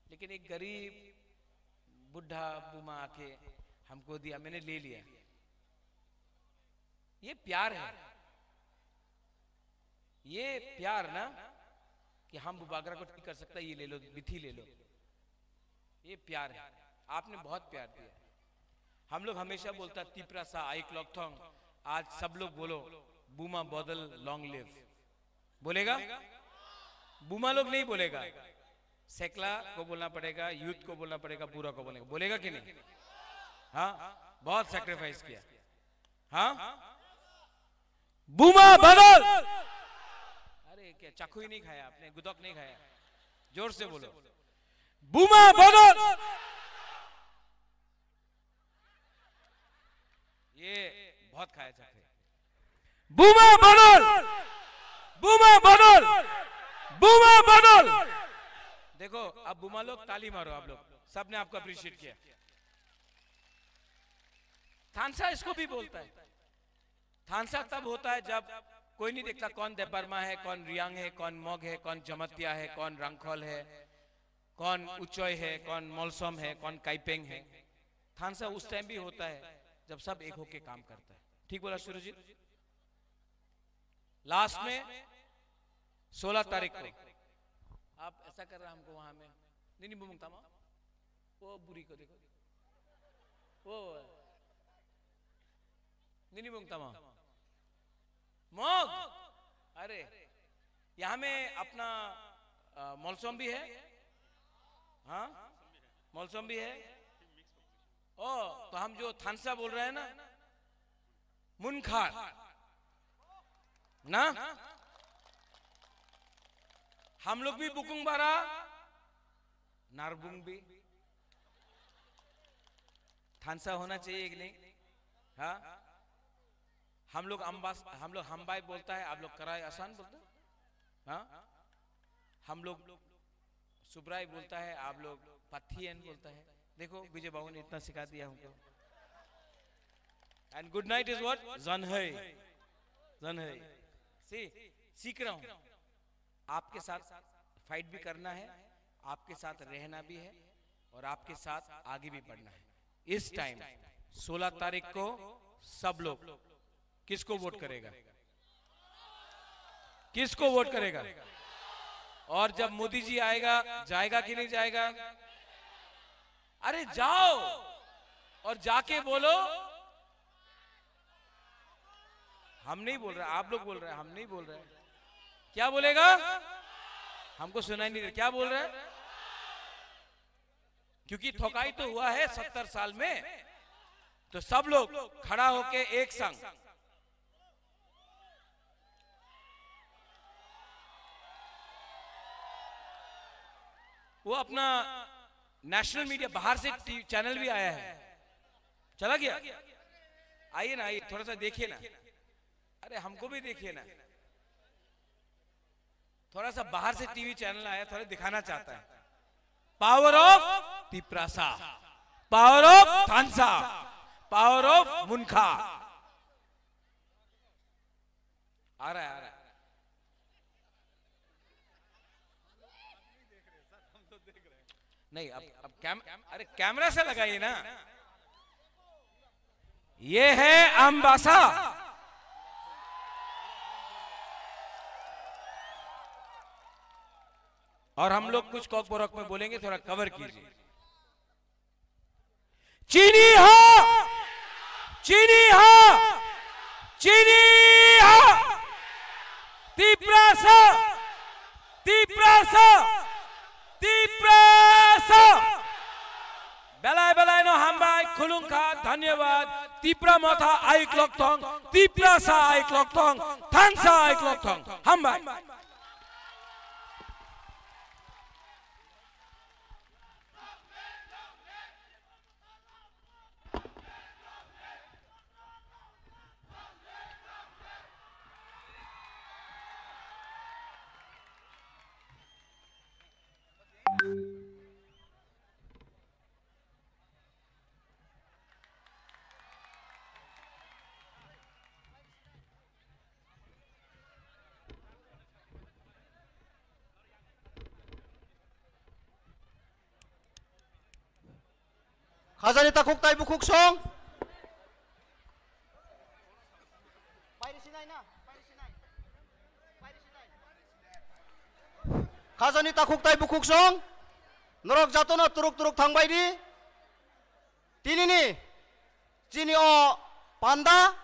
लेकिन एक गरीब बूढ़ा बूमा आके हमको दिया, मैंने ले लिया। ये प्यार है, ये प्यार ना, कि हम बुबागरा को ठीक कर सकता है, ये ले लो, बिथी ले लो, ये प्यार है। आपने बहुत प्यार दिया। हम लोग हमेशा बोलता, "तिप्रासा आइक लकथोंग।" आज सब लोग बोलो, "बुमा बदल, long live।" बोलेगा? बूमा लोग नहीं बोलेगा, सेकला को बोलना पड़ेगा, यूथ को बोलना पड़ेगा, बूढ़ा को बोलेगा, बोलेगा कि नहीं? हाँ, बहुत सैक्रिफाइस किया। हाँ, बूमा बदल। अरे, क्या चाकू ही नहीं खाया आपने, गुदक नहीं खाया? जोर से बोलो, बूमा बदल। ये बहुत खाया चाकू। बूमा बदल, बूमा बदल, बूमा बदल। देखो, अब बूमा लोग ताली मारो, आप लोग सबने आपको अप्रिशिएट किया। थानसा इसको भी बोलता है। थानसा तब होता है जब कोई नहीं देखता कौन देबबर्मा है, कौन रियांग है, कौन मग है, कौन जमतिया है, कौन रंगखोल है, कौन उचोय है, कौन मोलसोम है, कौन काइपेंग है। थानसा उस टाइम भी होता है जब सब एक होके काम करता है। ठीक बोला सुरजीत? लास्ट में सोलह तारीख को आप ऐसा कर रहा हमको वहां में, नहीं, नहीं, बुमुंग तामा, वो बुरी को देखो, वो निनी बुंग तमा। मग। अरे, यहाँ में अपना, अ, मलसम भी है। हाँ, मलसम भी है। ओ, तो हम जो थानसा बोल रहे हैं ना, मुनखार ना, हम लोग भी बुकुंग बारा, नारबुंग भी। थानसा होना चाहिए कि नहीं? हाँ, हम लोग अम्बास, हम लोग हम्बाई बोलता है, आप लोग कराई आसान बोलते हैं। हाँ, हम लोग सुब्राई बोलता है, आप लोग पथियन बोलता है। देखो, विजय बाबू ने इतना सिखा दिया हमको। And good night is what? जनहै। जनहै। सी, सीख रहा हूँ। आपके साथ फाइट भी करना है, आपके साथ रहना भी है और आपके साथ आगे भी बढ़ना है। इस टाइम सोलह तारीख को सब लोग किसको वोट करेगा? किसको वोट करेगा? और जब मोदी जी आएगा, जाएगा कि नहीं जाएगा? अरे जाओ और जाके बोलो, हम नहीं बोल रहे, आप लोग बोल रहे हैं, हम नहीं बोल रहे। क्या बोलेगा? हमको सुनाई नहीं दे, क्या बोल रहे हैं? क्योंकि ठोकाई तो हुआ है सत्तर साल में, तो सब लोग खड़ा होके एक संग वो अपना नेशनल मीडिया बाहर से टी-, चैनल भी आया है, चला गया। आइए ना, आइए, थोड़ा सा देखिए ना। अरे, हमको भी देखिए ना, थोड़ा सा बाहर से टीवी चैनल आया, थोड़ा दिखाना चाहता है। Power of Tiprasa, power of थानसा, पावर ऑफ मुनखा। आ रहा है, आ रहा है। नहीं, अब, अब कैम-, अरे, कैमरा से लगाइए ना। ये है अम्बासा। और हम लोग कुछ कॉकबरक में बोलेंगे, थोड़ा कवर कीजिए। चीनी हा, चीनी हा, चीनी हा। तिप्रासा, तिप्रासा, Tiprasa. Belai belai no hambai, khulungkha, dhanyabad. Tipra Motha aik lokthong, Tiprasa aik lokthong, Thansa aik lokthong. Hambai. Khajani takhuk tai bukhuk song. Khajani takhuk tai bukhuk song. Norok jatono turuk turuk thangbai di. Tinini chini o panda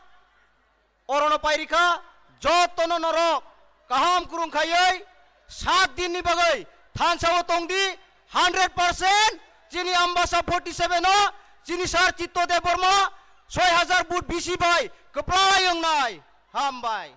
orono pairikha, jotono norok kaham kurung khaiwi sat dinni bagwi thansa o tongdi, hundred percent chini Ambasa forty seven o chini sir Chitto Debbarma soi hajar vote bisi bai kwplai wngnai. Hambai.